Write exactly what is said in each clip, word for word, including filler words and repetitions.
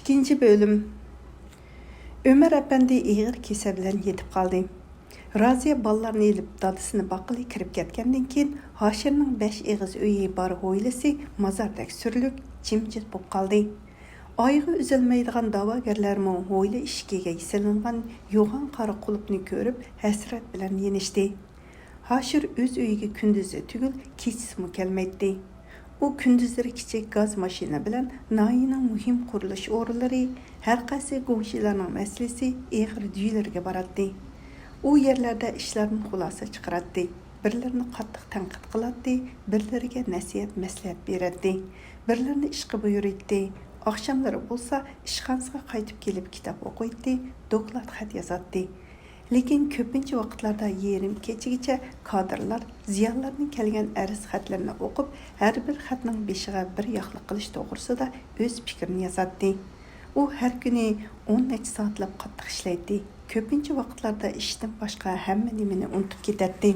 ئىككىنچى بۆلۈم. ئۆمەر ئەپەندى ئېغىر كېسەل بىلەن يېتىپ قالدى. رازىيە بالىلارنى ئېلىپ دادىسىنى باققىلى كىرىپ كەتكەندىن كېيىن، ھاشىرنىڭ بەش ئېغىز ئۆيى بار ھويلىسى مازاردەك سۈرلۈك، جىمجىت بولۇپ قالدى. ئايىغى ئۈزۈلمەيدىغان دەۋاگەرلەرمۇ ھويلا ئىشىكىگە سېلىنغان يوغان قارا قۇلۇپنى كۆرۈپ، ھەسرەت بىلەن يېنىشتى. ھاشىر ئۆز ئۆيىگە كۈندۈزى تۈگۈل، كېچىسىمۇ كەلمەيتتى. ئۇ كۈندۈزلىرى كىچىك گاز ماشىنا بىلەن ناھىيەنىڭ مۇھىم قۇرۇلۇش ئورۇنلىرى، ھەرقايسى گۇڭشىلارنىڭ مەسىلىسى ئېغىر دۈيلىرىگە باراتتى. ئۇ يەرلەردە ئىشلاردىن خۇلاسە چىقىراتتى، بىرلىرىنى قاتتىق تەنقىد قىلاتتى، بىرلىرىگە نەسىھەت-مەسلىھەت بېرەتتى، بىرلىرىنى ئىشقا بۇيرۇيتتى. ئاخشاملىرى بولسا ئىشخانىسىغا قايتىپ كېلىپ كىتاب ئوقۇيتتى، دوكلات خەت يازاتتى. لېكىن كۆپىنچە ۋاقىتلاردا يېرىم كېچىگىچە كادىرلار زىيالىيلاردىن كەلگەن ئەرز خەتلىرىنى ئوقۇپ، ھەر بىر خەتنىڭ بېشىغا بىر ياقلىق قىلىش توغرىسىدا ئۆز پىكرىنى يازاتتى. ئۇ ھەر كۈنى ئون نەچچە سائەتلەپ قاتتىق ئىشلەيتتى. كۆپىنچە ۋاقىتلاردا ئىشتىن باشقا ھەممە نېمىنى ئۇنتۇپ كېتەتتى.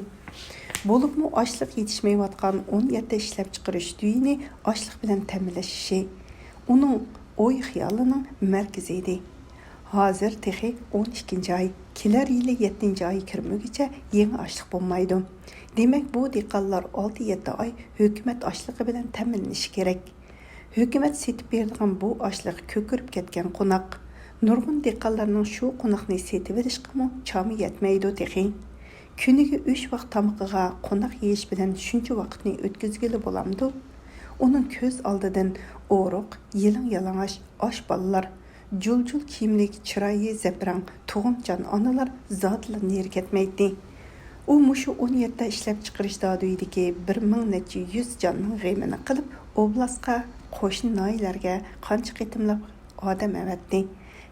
بولۇپمۇ ئاشلىق يېتىشمەيۋاتقان ئون يەتتە ئىشلەپچىقىرىش تۈگىنى ئاشلىق بىلەن تەمىنلەش ئىشى ئۇنىڭ ئوي-خىيالىنىڭ مەركىزى ئىدى. ھازىر تېخى ئون ئىككىنچى ئاي، كېلەر يىلى يەتتىنچى ئاي كىرمىگۈچە يېڭى ئاشلىق بولمايدۇ. دېمەك، بۇ دېھقانلار ئالتە-يەتتە ئاي ھۆكۈمەت ئاشلىقى بىلەن تەمىنلىنىشى كېرەك. ھۆكۈمەت سېتىپ بېرىدىغان بۇ ئاشلىق كۆكىرىپ كەتكەن قوناق. نۇرغۇن دېھقانلارنىڭ شۇ قوناقنى سېتىۋېلىشقىمۇ چامى يەتمەيدۇ تېخى. كۈنىگە ئۈچ ۋاق تامىقىغا قوناق يېيىش بىلەن شۇنچە ۋاقىتنى ئۆتكۈزگىلى بولامدۇ؟ ئۇنىڭ كۆز ئالدىدىن ئورۇق، يېلىڭ-يالىڭاچ ئاش بالىلار، جۇل-جۇل كىيىملىك، چىرايى زەپىرەڭ تۇغۇمجان ئانىلار زادىلا نېرى كەتمەيتتى. ئۇ مۇشۇ ئون يەتتە ئىشلەپچىقىرىش دادۈيىدىكى بىر مىڭ نەچچە يۈز جاننىڭ غېمىنى قىلىپ، ئوبلاستقا، قوشنا ناھىيەلەرگە قانچە قېتىملاپ ئادەم ئەۋەتتى.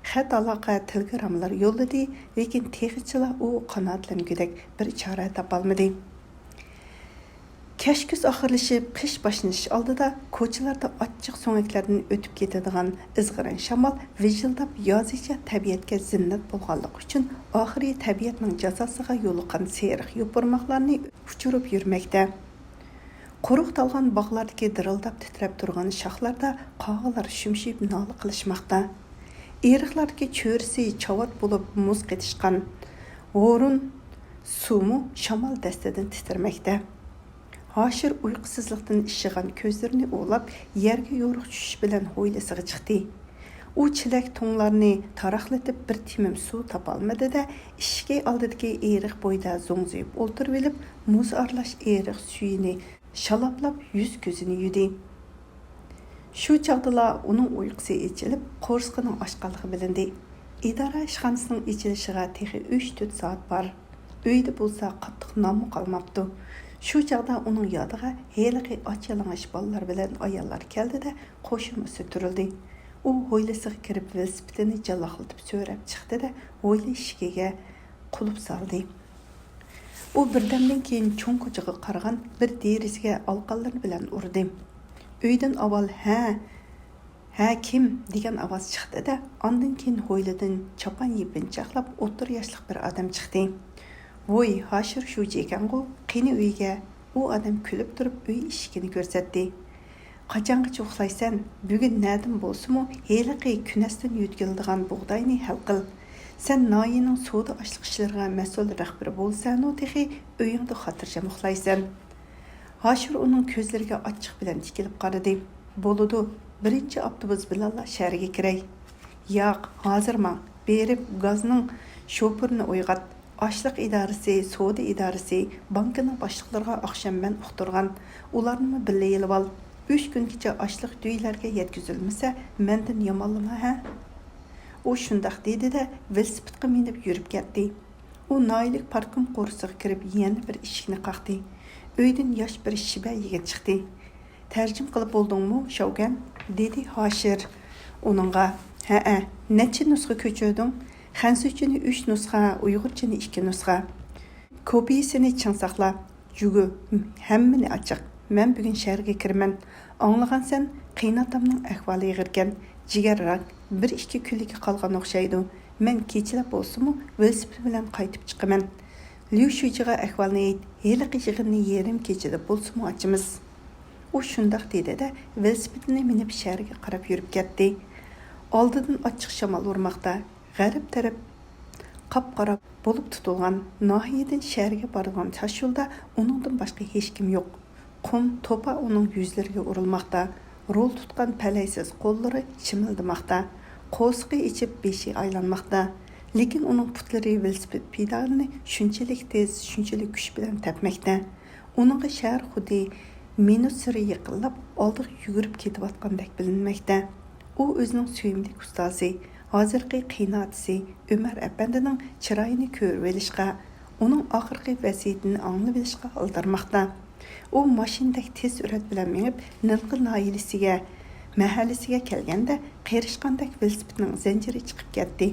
خەت-ئالاقە، تېلېگراممىلار يوللىدى، لېكىن تېخىچىلا ئۇ قانائەتلەنگۈدەك بىر چارە تاپالمىدى. كەچ-كۈز ئاخىرلىشىپ، قىش باشلىنىش ئالدىدا كوچىلاردا ئاچچىق سۆڭەكلەردىن ئۆتۈپ كېتىدىغان ئىزغىرىن شامال ۋىژىلداپ يازىچە تەبىئەتكە زىننەت بولغانلىقى ئۈچۈن، ئاخىرى تەبىئەتنىڭ جازاسىغا يولۇققان سېرىق يوپۇرماقلارنى ئۇچۇرۇپ يۈرمەكتە. قۇرۇق تالغان باغلاردىكى دىرىلداپ تىترەپ تۇرغان شاخلاردا قاغىلار شۈمشىيىپ نالە قىلىشماقتا. ئېرىقلاردىكى چۆرىسى چاۋات بولۇپ مۇز قېتىشقان ھورۇن سۇمۇ شامال دەستىدىن تىترىمەكتە. ھاشىر ئۇيقۇسىزلىقتىن ئىششىغان كۆزلىرىنى ئۇۋىلاپ، يەرگە يورۇق چۈشۈش بىلەن ھويلىسىغا چىقتى. ئۇ چېلەك تۇڭلارنى تاراقلىتىپ بىر تېمىم سۇ تاپالمىدى-دە، ئىشىكى ئالدىدىكى ئېرىق بويىدا زوڭزىيىپ ئولتۇرۇۋېلىپ، مۇز ئارىلاش ئېرىق سۈيىنى شالاپلاپ يۈز-كۆزىنى يۇدى. شۇ چاغدىلا ئۇنىڭ ئۇيقۇسى ئېچىلىپ، قورسىقىنىڭ ئاچقانلىقى بىلىندى. ئىدارە ئىشخانىسىنىڭ ئېچىلىشىغا تېخى ئۈچ-تۆت سائەت بار. ئۆيدە بولسا قاتتىق نانمۇ قالماپتۇ. شۇ چاغدا ئۇنىڭ يادىغا ھېلىقى ئاچ-يالىڭاچ بالىلار بىلەن ئاياللار كەلدى-دە، قوشۇمىسى تۈرۈلدى. ئۇ ھويلىسىغا كىرىپ، ۋېلىسىپىتىنى جالاقلىتىپ سۆرەپ چىقتى-دە، ھويلا ئىشىكىگە قۇلۇپ سالدى. ئۇ بىردەمدىن كېيىن چوڭ كوچىغا قارىغان بىر دېرىزىگە ئالىقانلىرى بىلەن ئۇردى. ئۆيدىن ئاۋۋال «ھە، ھە، كىم؟» دېگەن ئاۋاز چىقتى-دە، ئاندىن كېيىن ھويلىدىن چاپان-يېپىنچاقلاپ ئوتتۇرا ياشلىق بىر ئادەم چىقتى. «ۋوي، ھاشىر شۇجى ئىكەنغۇ، قېنى ئۆيگە؟» ئۇ ئادەم كۈلۈپ تۇرۇپ ئۆي ئىشىكىنى كۆرسەتتى. «قاچانغىچە ئۇخلايسەن؟ بۈگۈن نەدىن بولسىمۇ ھېلىقى كۈنەستىن يۆتكىلىدىغان بۇغداينى ھەل قىل. سەن ناھىيەنىڭ سودا ئاشلىق ئىشلىرىغا مەسئۇل رەھبىرى بولىسەنۇ تېخى، ئۆيۈڭدە خاتىرجەم ئۇخلايسەن.» ھاشىر ئۇنىڭ كۆزلىرىگە ئاچچىق بىلەن تىكىلىپ قارىدى. «بولىدۇ، بىرىنچى ئاپتوبۇس بىلەنلا شەھەرگە كىرەي.» «ياق، ھازىر ماڭ، بېرىپ گازنىڭ شوپۇرىنى ئويغات. ئاشلىق ئىدارىسى، سودا ئىدارىسى، بانكىنىڭ باشلىقلىرىغا ئاخشام مەن ئۇقتۇرغان. ئۇلارنىمۇ بىللە ئېلىۋال. ئۈچ كۈنگىچە ئاشلىق ئۆيلەرگە يەتكۈزۈلمىسە، مەندىن يامانلىما، ھە؟» ئۇ شۇنداق دېدى-دە، ۋېلىسىپىتقا مىنىپ يۈرۈپ كەتتى. ئۇ ناھىيەلىك پارتكوم قورۇسىغا كىرىپ، يەنە بىر ئىشىكنى قاقتى. ئۆيدىن ياش بىر شىبە يىگىت چىقتى. «تەرجىمە قىلىپ بولدۇڭمۇ، شاۋگەن؟» دېدى ھاشىر ئۇنىڭغا. «ھەئە، نەچچە نۇسخا كۆچۈردۈڭ؟» «خەنزۇچىنى ئۈچ نۇسخا، ئۇيغۇرچىنى ئىككى نۇسخا.» «كوپىيىسىنى چىڭ ساقلا، جۈگۈ، ھەممىنى ئاچىق. مەن بۈگۈن شەھەرگە كىرىمەن. ئاڭلىغانسەن، قېيىنئاتامنىڭ ئەھۋالى ئېغىركەن. جىگەر راك، بىر ئىككى كۈنلۈككە قالغان ئوخشايدۇ. مەن كېچىلەپ بولسىمۇ ۋېلىسىپىت بىلەن قايتىپ چىقىمەن. ليۇ شۇجىغا ئەھۋالنى ئېيت، ھېلىقى يىغىننى يېرىم كېچىدە بولسىمۇ ئاچىمىز.» ئۇ شۇنداق دېدى-دە، ۋېلىسىپىتىنى مىنىپ شەھەرگە قاراپ يۈرۈپ كەتتى. ئالدىدىن ئاچچىق شامال ئۇرماقتا. غەرب تەرەپ قاپقارا بولۇپ تۇتۇلغان. ناھىيەدىن شەھەرگە بارىدىغان تاشيولدا ئۇنىڭدىن باشقا ھېچكىم يوق. قۇم، توپا ئۇنىڭ يۈزلىرىگە ئۇرۇلماقتا. رول تۇتقان پەلەيسىز قوللىرى چىمىلدىماقتا. قورسىقى ئېچىپ، بېشى ئايلانماقتا. لېكىن ئۇنىڭ پۇتلىرى ۋېلىسىپىت پېدالىنى شۇنچىلىك تېز، شۇنچىلىك كۈچ بىلەن تەپمەكتە. ئۇنىڭغا شەھەر خۇددى مىنۇت سىرى يېقىنلاپ، ئالدىغا يۈگۈرۈپ كېتىۋاتقاندەك بىلىنمەكتە. ئۇ ئۆزىنىڭ سۆيۈملۈك ئۇستازى، ھازىرقى قېيىنئاتىسى ئۆمەر ئەپەندىنىڭ چىرايىنى كۆرۈۋېلىشقا، ئۇنىڭ ئاخىرقى ۋەسىيىتىنى ئاڭلىۋېلىشقا ئالدىرىماقتا. ئۇ ماشىنىدەك تېز سۈرئەت بىلەن مېڭىپ، نىلقا ناھىيەسىگە، مەھەللىسىگە كەلگەندە، قېرىشقاندەك ۋېلىسىپىتنىڭ زەنجىرى چىقىپ كەتتى.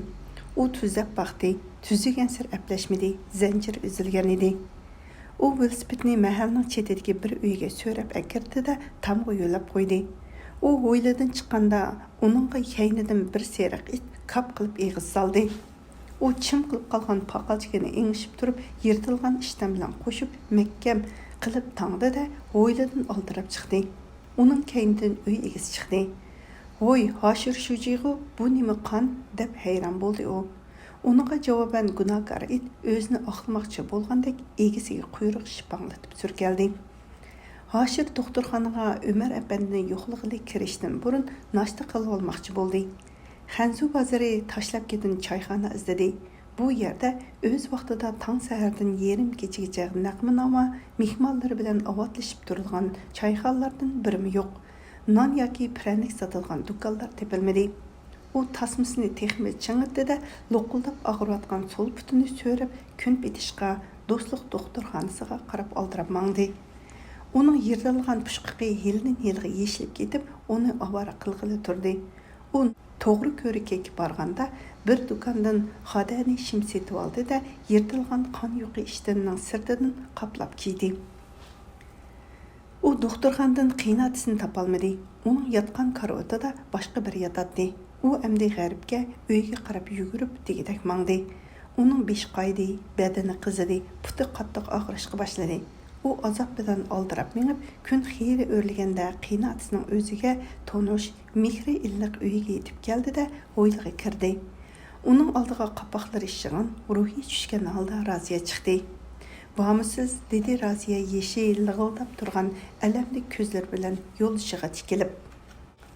ئۇ تۈزەپ باقتى، تۈزىگەنسېرى ئەپلەشمىدى، زەنجىر ئۈزۈلگەن ئىدى. ئۇ ۋېلىسىپىتنى مەھەللىنىڭ چېتىدىكى بىر ئۆيگە سۆرەپ ئەكىردى-دە، تامغا يۆلەپ قويدى. ئۇ ھويلىدىن چىققاندا، ئۇنىڭغا كەينىدىن بىر سېرىق ئىت كاپ قىلىپ ئېغىز سالدى. ئۇ چىم قىلىپ قالغان پاقالچىكىنى ئېڭىشىپ تۇرۇپ، يىرتىلغان ئىشتان بىلەن قوشۇپ، مەھكەم قىلىپ تاڭدى-دە، ھويلىدىن ئالدىراپ چىقتى. ئۇنىڭ كەينىدىن ئۆي ئىگىسى چىقتى. «ۋوي، ھاشىر شۇجىغۇ، بۇ نېمە قان؟» دەپ ھەيران بولدى ئۇ. ئۇنىڭغا جاۋابەن گۇناھكار ئىت ئۆزىنى ئاقلىماقچى بولغاندەك ئىگىسىگە قۇيرۇق شىپاڭلىتىپ سۈركەلدى. ھاشىر دوختۇرخانىغا ئۆمەر ئەپەندىنى يوقلىغىلى كىرىشتىن بۇرۇن ناشتا قىلىۋالماقچى بولدى. خەنزۇ بازىرى تاشلاپكىدىن چايخانا ئىزدىدى. بۇ يەردە ئۆز ۋاقتىدا تاڭ سەھەردىن يېرىم كېچىگىچە نەغمىناما، مېھمانلىرى بىلەن ئاۋاتلىشىپ تۇرىدىغان چايخانىلاردىن بىرىمۇ يوق. نان ياكى پىرەنىك ساتىدىغان دۇكانلار تېپىلمىدى. ئۇ تاسمىسىنى تېخىمۇ چىڭىتتى-دە، لوقۇلداپ ئاغرىۋاتقان سول پۇتىنى سۆرەپ، كۈن پېتىشقا دوستلۇق دوختۇرخانىسىغا قاراپ ئالدىراپ ماڭدى. ئۇنىڭ يىرتىلغان پۇچقىقى يىلدىن يىلغا يېشىلىپ كېتىپ، ئۇنى ئاۋارە قىلغىلى تۇردى. ئۇ توغرا كۆۋرۈككە بارغاندا، بىر دۇكاندىن خادەنى شىم سېتىۋالدى-دە، يىرتىلغان قان يۇقى ئىشتىنىنىڭ سىرتىدىن قاپلاپ كىيدى. ئۇ دوختۇرخانىدىن قېيىنئاتىسىنى تاپالمىدى. ئۇنىڭ ياتقان كارىۋىتىدا باشقا بىرى ياتاتتى. ئۇ ئەمدى غەربكە، ئۆيىگە قاراپ يۈگۈرۈپ دېگۈدەك ماڭدى. ئۇنىڭ بېشى قايدى، بەدىنى قىزىدى، پۇتى قاتتىق ئاغرىشقا باشلىدى. ئۇ ئازاب بىلەن ئالدىراپ مېڭىپ، كۈن خېلى ئۆرلىگەندە قېيىنئاتىسىنىڭ ئۆزىگە تونۇش، مېھرى ئىللىق ئۆيىگە يېتىپ كەلدى-دە، ھويلىغا كىردى. ئۇنىڭ ئالدىغا قاپاقلىرى ئىششىغان، روھى چۈشكەن ھالدا رازىيە چىقتى. «بارمۇسىز؟» دېدى رازىيە يېشى لىغىلداپ تۇرغان ئەلەملىك كۆزلىرى بىلەن يولدىشىغا تىكىلىپ.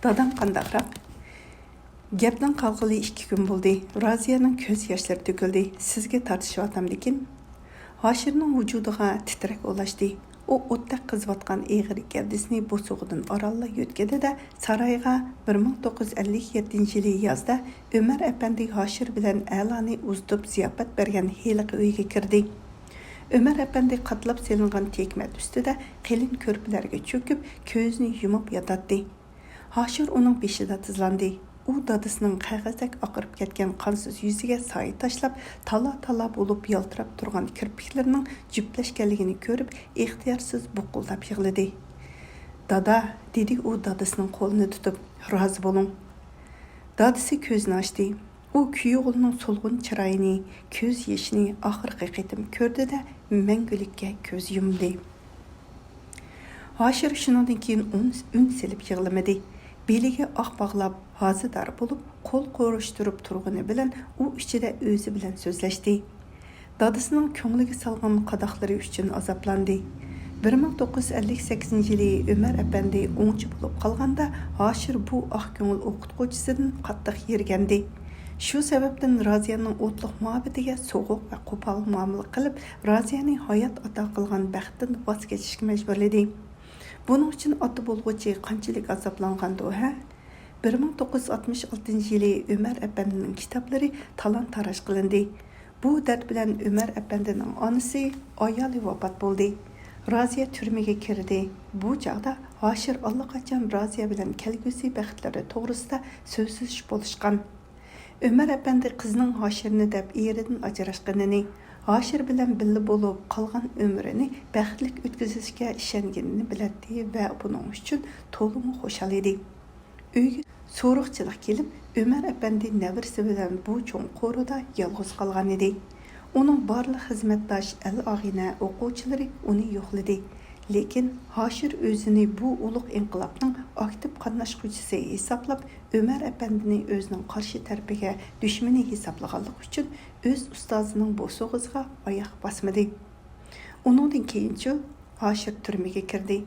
«دادام قانداقراق؟» «گەپنىڭ قالغىلى ئىككى كۈن بولدى.» رازىيەنىڭ كۆز ياشلىرى تۆكۈلدى. «سىزگە تارتىشىۋاتامدىكىن؟» ھاشىرنىڭ ۋۇجۇدىغا تىترەك ئولاشتى. ئۇ ئوتتەك قىزىۋاتقان ئېغىر گەۋدىسىنى بوسۇغىدىن ئارانلا يۆتكىدى-دە، سارايغا بىر مىڭ توققۇز يۈز ئەللىك يەتتىنچى يىلى يازدا ئۆمەر ئەپەندى ھاشىر بىلەن ئەلانى ئۇزىتىپ زىياپەت بەرگەن ھېلىقى ئۆيگە كىردى. ئۆمەر ئەپەندى قاتلاپ سېلىنغان تېكمە ئۈستىدە قېلىن كۆرپىلەرگە چۆكۈپ، كۆزىنى يۇمۇپ ياتاتتى. ھاشىر ئۇنىڭ بېشىدا تىزلاندى. ئۇ دادىسىنىڭ قەغەزدەك ئاقىرىپ كەتكەن قانسىز يۈزىگە سايە تاشلاپ، تالا-تالا بولۇپ يالتىراپ تۇرغان كىرپىكلىرىنىڭ جۈپلەشكەنلىكىنى كۆرۈپ، ئىختىيارسىز بۇقۇلداپ يىغلىدى. «دادا!» دېدى ئۇ دادىسىنىڭ قولىنى تۇتۇپ، «رازى بولۇڭ.» دادىسى كۆزىنى ئاچتى. ئۇ كۈيئوغلىنىڭ سولغۇن چىرايىنى، كۆز يېشىنى ئاخىرقى قېتىم كۆردى-دە، مەڭگۈلۈككە كۆز يۇمدى. ھاشىر شۇنىڭدىن كېيىن ئۈن، ئۈن سېلىپ يىغلىمىدى. بېلىگە ئاق باغلاپ، ھازىدار بولۇپ، قول قورۇشتۇرۇپ تۇرغىنى بىلەن ئۇ ئىچىدە ئۆزى بىلەن سۆزلەشتى. دادىسىنىڭ كۆڭلىگە سالغان قاداقلىرى ئۈچۈن ئازابلاندى. بىر مىڭ توققۇز يۈز ئەللىك سەككىزىنچى يىلى ئۆمەر ئەپەندى ئوڭچى بولۇپ قالغاندا، ھاشىر بۇ ئاق كۆڭۈل ئوقۇتقۇچىسىدىن قاتتىق يىرگەندى. شۇ سەۋەبتىن رازىيەنىڭ ئوتلۇق مۇھەببىتىگە سوغۇق ۋە قوپال مۇئامىلە قىلىپ، رازىيەنى ھايات ئاتا قىلغان بەختتىن ۋاز كېچىشكە مەجبۇرلىدى. بۇنىڭ ئۈچۈن ئاتا بولغۇچى قانچىلىك ئازابلانغاندۇ، ھە؟ بىر مىڭ توققۇز يۈز ئاتمىش ئالتىنچى يىلى ئۆمەر ئەپەندىنىڭ كىتابلىرى تالان-تاراج قىلىندى. بۇ دەرد بىلەن ئۆمەر ئەپەندىنىڭ ئانىسى، ئايالى ۋاپات بولدى. رازىيە تۈرمىگە كىردى. بۇ چاغدا ھاشىر ئاللىقاچان رازىيە بىلەن كەلگۈسى بەختلىرى توغرىسىدا سۆزلىشىپ بولۇشقان. ئۆمەر ئەپەندى قىزنىڭ ھاشىرنى دەپ ئېرىدىن ئاجراشقىنىنى، ھاشىر بىلەن بىللە بولۇپ قالغان ئۆمرىنى بەختلىك ئۆتكۈزۈشكە ئىشەنگىنىنى بىلەتتى ۋە بۇنىڭ ئۈچۈن تولىمۇ خۇشال ئىدى. ئۆيگە سورۇقچىلىق كېلىپ، ئۆمەر ئەپەندى نەۋرىسى بىلەن بۇ چوڭ قورۇدا يالغۇز قالغان ئىدى. ئۇنىڭ بارلىق خىزمەتداش، ئەل-ئاغىنە، ئوقۇغۇچىلىرى ئۇنى يوقلىدى. لېكىن ھاشىر ئۆزىنى بۇ ئۇلۇغ ئىنقىلابنىڭ ئاكتىپ قاتناشقۇچىسى ھېسابلاپ، ئۆمەر ئەپەندىنى ئۆزىنىڭ قارشى تەرىپىگە دۈشمىنى ھېسابلىغانلىقى ئۈچۈن، ئۆز ئۇستازىنىڭ بوسۇغىسىغا ئاياق باسمىدى. ئۇنىڭدىن كېيىنچۇ؟ ھاشىر تۈرمىگە كىردى.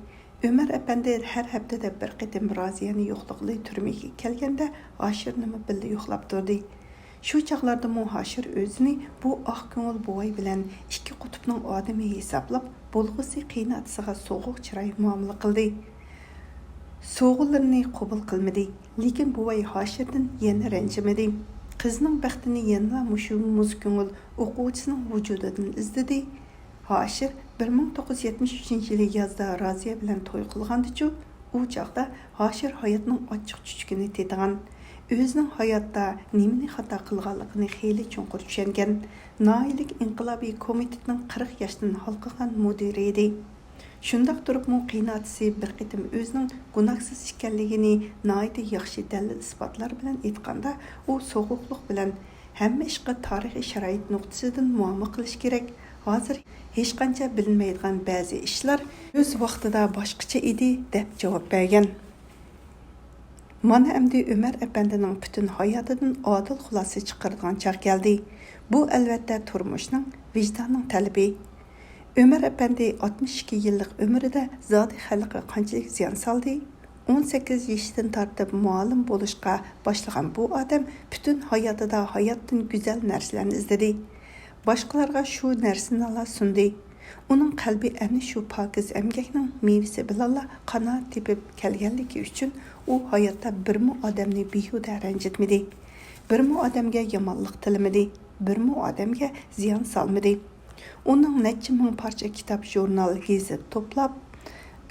ئۆمەر ئەپەندى ھەر ھەپتىدە بىر قېتىم رازىيەنى يوقلىغىلى تۈرمىگە كەلگەندە، ھاشىرنىمۇ بىللە يوقلاپ تۇردى. شۇ چاغلاردىمۇ ھاشىر ئۆزىنى بۇ ئاق كۆڭۈل بوۋاي بىلەن ئىككى قۇتۇپنىڭ ئادىمى ھېسابلاپ، بولغۇسى قېيىنئاتىسىغا سوغۇق چىراي مۇئامىلە قىلدى. سوغىلىرىنى قوبۇل قىلمىدى، لېكىن بوۋاي ھاشىردىن يەنە رەنجىمىدى. قىزنىڭ بەختىنى يەنىلا مۇشۇ مۇز كۆڭۈل ئوقۇغۇچىسىنىڭ ۋۇجۇدىدىن ئىزدىدى. ھاشىر بىر مىڭ توققۇز يۈز يەتمىش ئۈچىنچى يىلى يازدا رازىيە بىلەن توي قىلغاندىچۇ؟ ئۇ چاغدا ھاشىر ھاياتنىڭ ئاچچىق-چۈچۈكىنى تېتىغان، ئۆزىنىڭ ھاياتتا نېمىنى خاتا قىلغانلىقىنى خېلى چوڭقۇر چۈشەنگەن، ناھىيەلىك ئىنقىلابىي كومىتېتنىڭ قىرىق ياشتىن ھالقىغان مۇدىرى ئىدى. شۇنداق تۇرۇپمۇ قېيىنئاتىسى بىر قېتىم ئۆزىنىڭ گۇناھسىز ئىكەنلىكىنى ناھايىتى ياخشى دەلىل-ئىسپاتلار بىلەن ئېيتقاندا، ئۇ سوغۇقلۇق بىلەن، ھەممە ئىشقا تارىخىي شارائىت نۇقتىسىدىن مۇئامىلە قىلىش كېرەك. ھازىر ھېچقانچە بىلىنمەيدىغان بەزى ئىشلار ئۆز ۋاقتىدا باشقىچە ئىدى، دەپ جاۋاب بەرگەن. مانا ئەمدى ئۆمەر ئەپەندىنىڭ پۈتۈن ھاياتىدىن ئادىل خۇلاسە چىقىرىدىغان چاغ كەلدى. بۇ، ئەلۋەتتە، تۇرمۇشنىڭ، ۋىجداننىڭ تەلىپى. ئۆمەر ئەپەندى ئاتمىش ئىككى يىللىق ئۆمرىدە زادى خەلققە قانچىلىك زىيان سالدى؟ ئون سەككىز يېشىدىن تارتىپ مۇئەللىم بولۇشقا باشلىغان بۇ ئادەم پۈتۈن ھاياتىدا ھاياتتىن گۈزەل نەرسىلەرنى ئىزدىدى. باشقىلارغا شۇ نەرسىنىلا سۇندى. ئۇنىڭ قەلبى ئەنە شۇ پاكىز ئەمگەكنىڭ مېۋىسى بىلەنلا قانائەت تېپىپ كەلگەنلىكى ئۈچۈن، ئۇ ھاياتتا بىرمۇ ئادەمنى بىھۇدە رەنجىتمىدى. بىرمۇ ئادەمگە يامانلىق تىلىمىدى. بىرمۇ ئادەمگە زىيان سالمىدى. ئۇنىڭ نەچچە مىڭ پارچە كىتاب، ژۇرنال، گېزىت توپلاپ،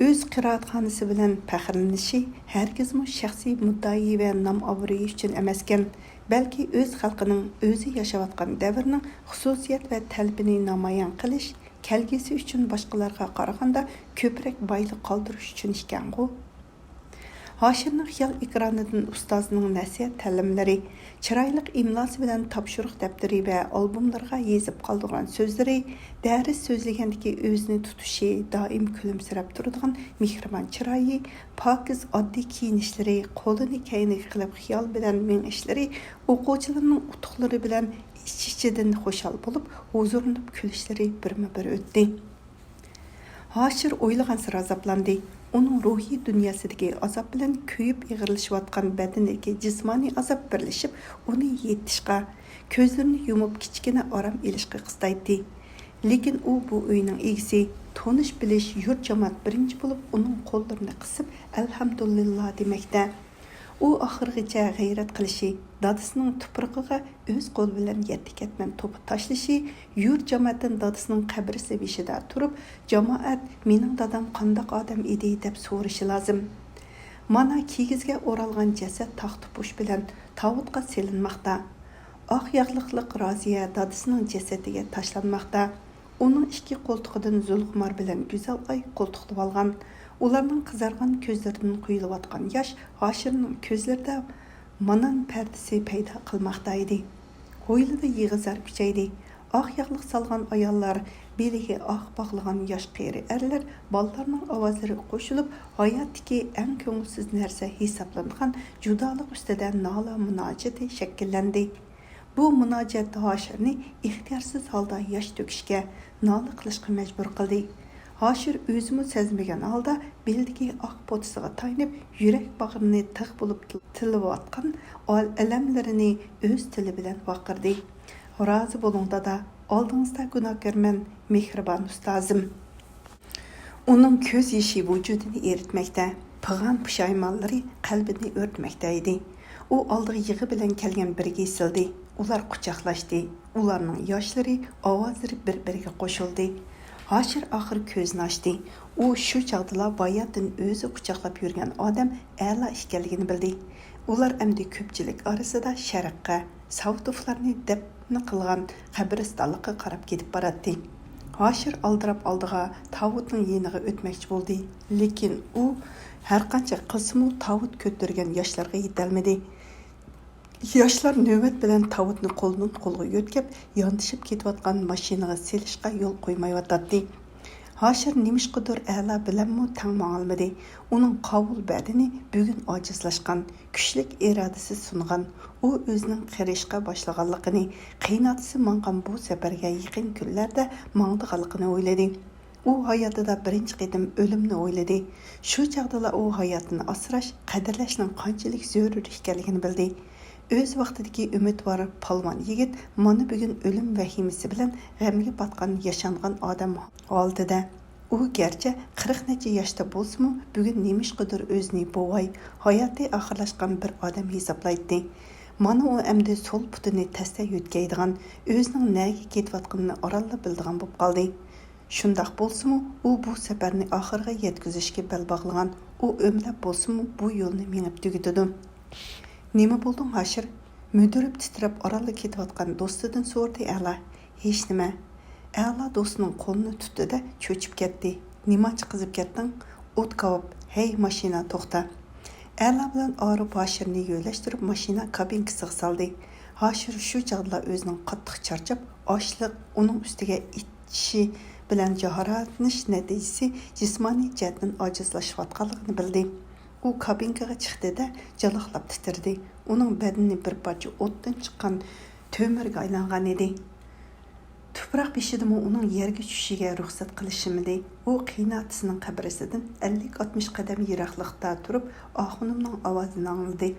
ئۆز قىرائەتخانىسى بىلەن پەخىرلىنىشى ھەرگىزمۇ شەخسىي مۇددىئايى ۋە نام-ئابرۇيى ئۈچۈن ئەمەسكەن، بەلكى ئۆز خەلقىنىڭ، ئۆزى ياشاۋاتقان دەۋرنىڭ خۇسۇسىيەت ۋە تەلىپىنى نامايان قىلىش، كەلگۈسى ئۈچۈن باشقىلارغا قارىغاندا كۆپرەك بايلىق قالدۇرۇش ئۈچۈن ئىكەنغۇ. ھاشىرنىڭ خىيال ئېكرانىدىن ئۇستازىنىڭ نەسىھەت تەلىملىرى، چىرايلىق ئىملاسى بىلەن تاپشۇرۇق دەپتىرى ۋە ئالبوملىرىغا يېزىپ قالدۇرغان سۆزلىرى، دەرس سۆزلىگەندىكى ئۆزىنى تۇتۇشى، دائىم كۈلۈمسىرەپ تۇرىدىغان مېھرىبان چىرايى، پاكىز ئاددىي كىيىنىشلىرى، قولىنى كەينىگە قىلىپ خىيال بىلەن مېڭىشلىرى ئوقۇغۇچىلىرىنىڭ ئۇتۇقلىرى بىلەن ئىچ-ئىچىدىن خۇشال بولۇپ، ھۇزۇرلىنىپ كۈلۈشلىرى بىرمۇبىر ئۆتتى. ھاشىر ئويلىغانسېرى ئازابلاندى. ئۇنىڭ روھىي دۇنياسىدىكى ئازاب بىلەن كۆيۈپ ئېغىرلىشىۋاتقان بەدىنىدىكى جىسمانىي ئازاب بىرلىشىپ، ئۇنى يېتىشقا، كۆزلىرىنى يۇمۇپ كىچىككىنە ئارام ئېلىشقا قىستايتتى. لېكىن ئۇ بۇ ئۆينىڭ ئىگىسى، تونۇش-بىلىش، يۇرت-جامائەت بىرىنچى بولۇپ ئۇنىڭ قوللىرىنى قىسىپ، ئەلھەمدۇلىللا دېمەكتە. ئۇ ئاخىرغىچە غەيرەت قىلىشى، دادىسىنىڭ تۇپرىقىغا ئۆز قولى بىلەن يەتتە كەتمەن توپا تاشلىشى، يۇرت جامائەتتىن دادىسىنىڭ قەبرىسى بېشىدا تۇرۇپ، جامائەت، «مېنىڭ دادام قانداق ئادەم ئىدى؟» دەپ سورىشى لازىم. مانا، كىگىزگە ئورالغان جەسەت تاختا پۇش بىلەن تاۋۇتقا سېلىنماقتا. ئاق ياغلىقلىق رازىيە دادىسىنىڭ جەسىتىگە تاشلانماقتا. ئۇنىڭ ئىككى قولتۇقىدىن زۇلخۇمار بىلەن گۈزەلئاي قولتۇقلىۋالغان. ئۇلارنىڭ قىزارغان كۆزلىرىدىن قۇيۇلۇۋاتقان ياش ھاشىرنىڭ كۆزلىرىدە مانان پەردىسى پەيدا قىلماقتا ئىدى. ھويلىدا يىغا-زار كۈچەيدى. ئاق ياغلىق سالغان ئاياللار، بېلىگە ئاق باغلىغان ياش قېرى ئەرلەر، بالىلارنىڭ ئاۋازلىرى قوشۇلۇپ، ھاياتتىكى ئەڭ كۆڭۈلسىز نەرسە ھېسابلانغان جۇدالىق ئۈستىدە نالە مۇناجىتى شەكىللەندى. بۇ مۇناجات ھاشىرنى ئىختىيارسىز ھالدا ياش تۆكۈشكە، نالە قىلىشقا مەجبۇر قىلدى. ھاشىر ئۆزىمۇ سەزمىگەن ھالدا بېلىدىكى ئاق پوتىسىغا تايىنىپ، يۈرەك باغرىنى تىغ بولۇپ تىلىۋاتقان ئەلەملىرىنى ئۆز تىلى بىلەن ۋارقىرىدى. «رازى بولۇڭ، دادا، ئالدىڭىزدا گۇناھكارمەن، مېھرىبان ئۇستازىم.» ئۇنىڭ كۆز يېشى ۋۇجۇدىنى ئېرىتمەكتە، پىغان پۇشايمانلىرى قەلبىنى ئۆرتىمەكتە ئىدى. ئۇ ئالدىغا يىغا بىلەن كەلگەن بىرىگە سىلدى. ئۇلار قۇچاقلاشتى. ئۇلارنىڭ ياشلىرى، ئاۋازلىرى بىر-بىرىگە قوشۇلدى. ھاشىر ئاخىر كۆزىنى ئاچتى. ئۇ شۇ چاغدىلا باياتىن ئۆزى قۇچاقلاپ يۈرگەن ئادەم ئەلا ئىكەنلىكىنى بىلدى. ئۇلار ئەمدى كۆپچىلىك ئارىسىدا شەرققە، ساۋۇتوفلارنى دەپنە قىلغان قەبرىستانلىققا قاراپ كېتىپ باراتتى. ھاشىر ئالدىراپ ئالدىغا، تاۋۇتنىڭ يېنىغا ئۆتمەكچى بولدى، لېكىن ئۇ ھەرقانچە قىلسىمۇ، تاۋۇت كۆتۈرگەن ياشلارغا يېتەلمىدى. ياشلار نۆۋەت بىلەن تاۋۇتنى قولدىن قولغا يۆتكەپ، ياندىشىپ كېتىۋاتقان ماشىنىغا سېلىشقا يول قويمايۋاتاتتى. ھاشىر نېمىشقىدۇر ئەلا بىلەنمۇ تەڭ ماڭالمىدى. ئۇنىڭ قاۋۇل بەدىنى بۈگۈن ئاجىزلاشقان، كۈچلۈك ئىرادىسى سۇنغان. ئۇ ئۆزىنىڭ قېرىشقا باشلىغانلىقىنى، قېيىنئاتىسى ماڭغان بۇ سەپەرگە يېقىن كۈنلەردە ماڭىدىغانلىقىنى ئويلىدى. ئۇ ھاياتىدا بىرىنچى قېتىم ئۆلۈمنى ئويلىدى. شۇ چاغدىلا ئۇ ھاياتنى ئاسراش، قەدىرلەشنىڭ قانچىلىك زۆرۈر ئىكەنلىكىنى بىلدى. ئۆز ۋاقتىدىكى ئۈمىدۋار پالۋان يىگىت مانا بۈگۈن ئۆلۈم ۋەھىمىسى بىلەن غەمگە پاتقان ياشانغان ئادەم ھالىتىدە. ئۇ گەرچە قىرىق نەچچە ياشتا بولسىمۇ، بۈگۈن نېمىشقىدۇر ئۆزىنى بوۋاي، ھاياتى ئاخىرلاشقان بىر ئادەم ھېسابلايتتى. مانا ئۇ ئەمدى سول پۇتىنى تەستە يۆتكەيدىغان، ئۆزىنىڭ نەگە كېتىۋاتقىنىنى ئارانلا بىلىدىغان بولۇپ قالدى. شۇنداق بولسىمۇ، ئۇ بۇ سەپەرنى ئاخىرىغا يەتكۈزۈشكە بەل باغلىغان، ئۇ ئۆمىلەپ بولسىمۇ بۇ يولنى مېڭىپ تۈگىتىدۇ. نېمە بولدۇڭ، ھاشىر؟ مۈدۈرۈپ تىترەپ ئارانلا كېتىۋاتقان دوستىدىن سورىدى ئەلا. ھېچنېمە. ئەلا دوستىنىڭ قولىنى تۇتتى-دە، چۆچۈپ كەتتى. نېمانچە قىزىپ كەتتىڭ؟ ئوت كاۋاپ، ھەي، ماشىنا، توختا! ئەلا بىلەن ئارۇپ ھاشىرنى يۆلەشتۈرۈپ ماشىنا كابىنكىسىغا سالدى. ھاشىر شۇ چاغدىلا ئۆزىنىڭ قاتتىق چارچاپ، ئاچلىق، ئۇنىڭ ئۈستىگە ئىت چىشى بىلەن جاراھەتلىنىش نەتىجىسى جىسمانىي جەھەتتىن ئاجىزلىشىۋاتقانلىقىنى بىلدى. ئۇ كابىنكىغا چىقتى-دە، جالاقلاپ تىترىدى. ئۇنىڭ بەدىنى بىر پارچە ئوتتىن چىققان تۆمۈرگە ئايلانغانىدى. تۇپراق بېشىدىمۇ ئۇنىڭ يەرگە چۈشۈشىگە رۇخسەت قىلىشىمىدى. ئۇ قېيىنئاتىسىنىڭ قەبرىسىدىن ئەللىك ئاتمىش قەدەم يىراقلىقتا تۇرۇپ، ئاخۇنۇمنىڭ ئاۋازىنى ئاڭلىدى.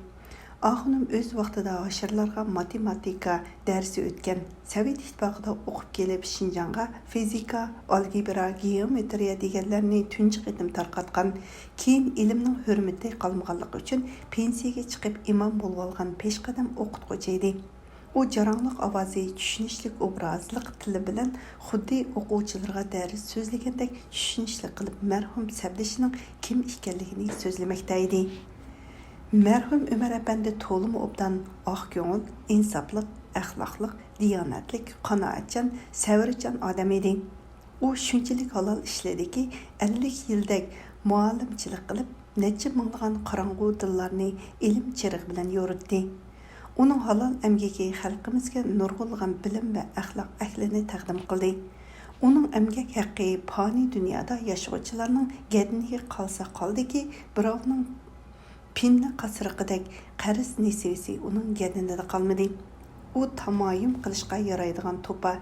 ئاخۇنۇم ئۆز ۋاقتىدا ھاشىرلارغا ماتېماتىكا دەرسى ئۆتكەن، سوۋېت ئىتتىپاقىدا ئوقۇپ كېلىپ، شىنجاڭغا فىزىكا، ئالگېبرا، گېئومېترىيە دېگەنلەرنى تۇنجى قېتىم تارقاتقان، كېيىن ئىلىمنىڭ ھۆرمىتى قالمىغانلىقى ئۈچۈن پېنسىيەگە چىقىپ ئىمام بولۇۋالغان پېشقەدەم ئوقۇتقۇچى ئىدى. ئۇ جاراڭلىق ئاۋازى، چۈشىنىشلىك ئوبرازلىق تىلى بىلەن خۇددى ئوقۇغۇچىلىرىغا دەرس سۆزلىگەندەك چۈشىنىشلىك قىلىپ مەرھۇم سەردىشىنىڭ كىم ئىكەنلىكىنى سۆزلىمەكتە ئىدى. مەرھۇم ئۆمەر ئەپەندى تولىمۇ ئوبدان، ئاق كۆڭۈل، ئىنساپلىق، ئەخلاقلىق، دىيانەتلىك، قانائەتچان، سەۋرچان ئادەم ئىدى. ئۇ شۇنچىلىك ھالال ئىشلىدىكى، ئەللىك يىلدەك مۇئەللىمچىلىك قىلىپ، نەچچە مىڭلىغان قاراڭغۇ دىللارنى ئىلىم چىرىغى بىلەن يورۇتتى. ئۇنىڭ ھالال ئەمگىكى خەلقىمىزگە نۇرغۇنلىغان بىلىم ۋە ئەخلاق ئەھلىنى تەقدىم قىلدى. ئۇنىڭ ئەمگەك ھەققى پانىي دۇنيادا ياشىغۇچىلارنىڭ گەدىنىگە قالسا قالدىكى، بىراۋنىڭ پىننە قاسرىقىدەك قەرز نېسىۋىسى ئۇنىڭ گەدىنىدە قالمىدى. ئۇ تامايۇم قىلىشقا يارايدىغان توپا،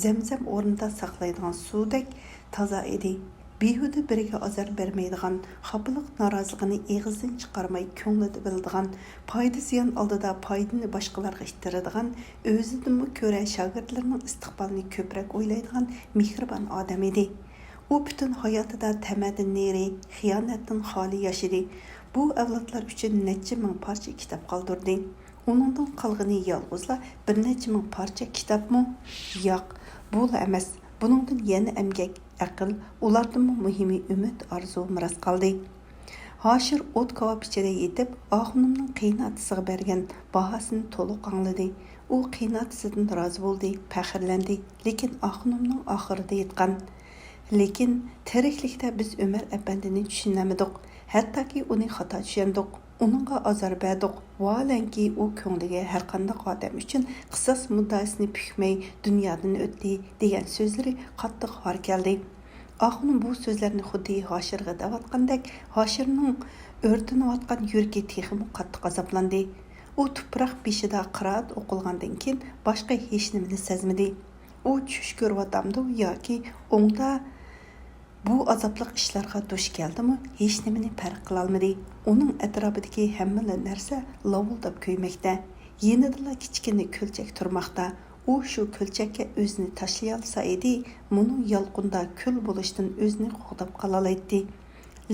زەمزەم ئورنىدا ساقلايدىغان سۇدەك تازا ئىدى. بىھۇدە بىرىگە ئازار بەرمەيدىغان، خاپىلىق نارازىلىقىنى ئېغىزدىن چىقارماي كۆڭلىدە بىلىدىغان، پايدا زىيان ئالدىدا پايدىنى باشقىلارغا ئىتتىرىدىغان، ئۆزىدىنمۇ كۆرە شاگىرتلىرىنىڭ ئىستىقبالىنى كۆپرەك ئويلايدىغان مېھرىبان ئادەم ئىدى. ئۇ پۈتۈن ھاياتىدا تەمەدىن نېرى، خىيانەتتىن خالىي ياشىدى. بۇ ئەۋلادلار ئۈچۈن نەچچە مىڭ پارچە كىتاب قالدۇردى. ئۇنىڭدىن قالغىنى يالغۇزلا بىر نەچچە مىڭ پارچە كىتابمۇ؟ ياق، بۇلا ئەمەس. بۇنىڭدىن يەنە ئەمگەك، ئەقىل، ئۇلاردىنمۇ مۇھىمى ئۈمىد، ئارزۇ مىراس قالدى. ھاشىر ئوت كاۋاپ ئىچىدە يېتىپ، ئاخۇنۇمنىڭ قېيىنئاتىسىغا بەرگەن باھاسىنى تولۇق ئاڭلىدى. ئۇ قېيىنئاتىسىدىن رازى بولدى، پەخىرلەندى، لېكىن ئاخۇنۇمنىڭ ئاخىرىدا يېتقان. لېكىن تىرىكلىكتە بىز ئۆمەر ئەپەندىنى چۈشىنەلمىدۇق، ھەتتاكى ئۇنى خاتا چۈشەندۇق، ئۇنىڭغا ئازار بەردۇق. ۋاھالەنكى، ئۇ كۆڭلىگە ھەرقانداق ئادەم ئۈچۈن قىساس مۇددىئاسىنى پۈكمەي دۇنيادىن ئۆتتى، دېگەن سۆزلىرى قاتتىق ھار كەلدى. ئاخۇنۇم بۇ سۆزلەرنى خۇددى ھاشىرغا دەۋاتقاندەك، ھاشىرنىڭ ئۆرتىنىۋاتقان يۈرىكى تېخىمۇ قاتتىق ئازابلاندى. ئۇ تۇپراق بېشىدا قىرائەت ئوقۇلغاندىن كېيىن باشقا ھېچنېمىنى سەزمىدى. ئۇ چۈش كۆرۈۋاتامدۇ ياكى ئوڭدا بۇ ئازابلىق ئىشلارغا دۇچ كەلدىمۇ، ھېچنېمىنى پەرق قىلالمىدى. ئۇنىڭ ئەتراپىدىكى ھەممىلا نەرسە لاۋۇلداپ كۆيمەكتە. يېنىدىلا كىچىككىنە كۆلچەك تۇرماقتا. ئۇ شۇ كۆلچەككە ئۆزىنى تاشلىيالىسا ئىدى، مۇنۇ يالقۇندا كۈل بولۇشتىن ئۆزىنى قوغداپ قالالايتتى.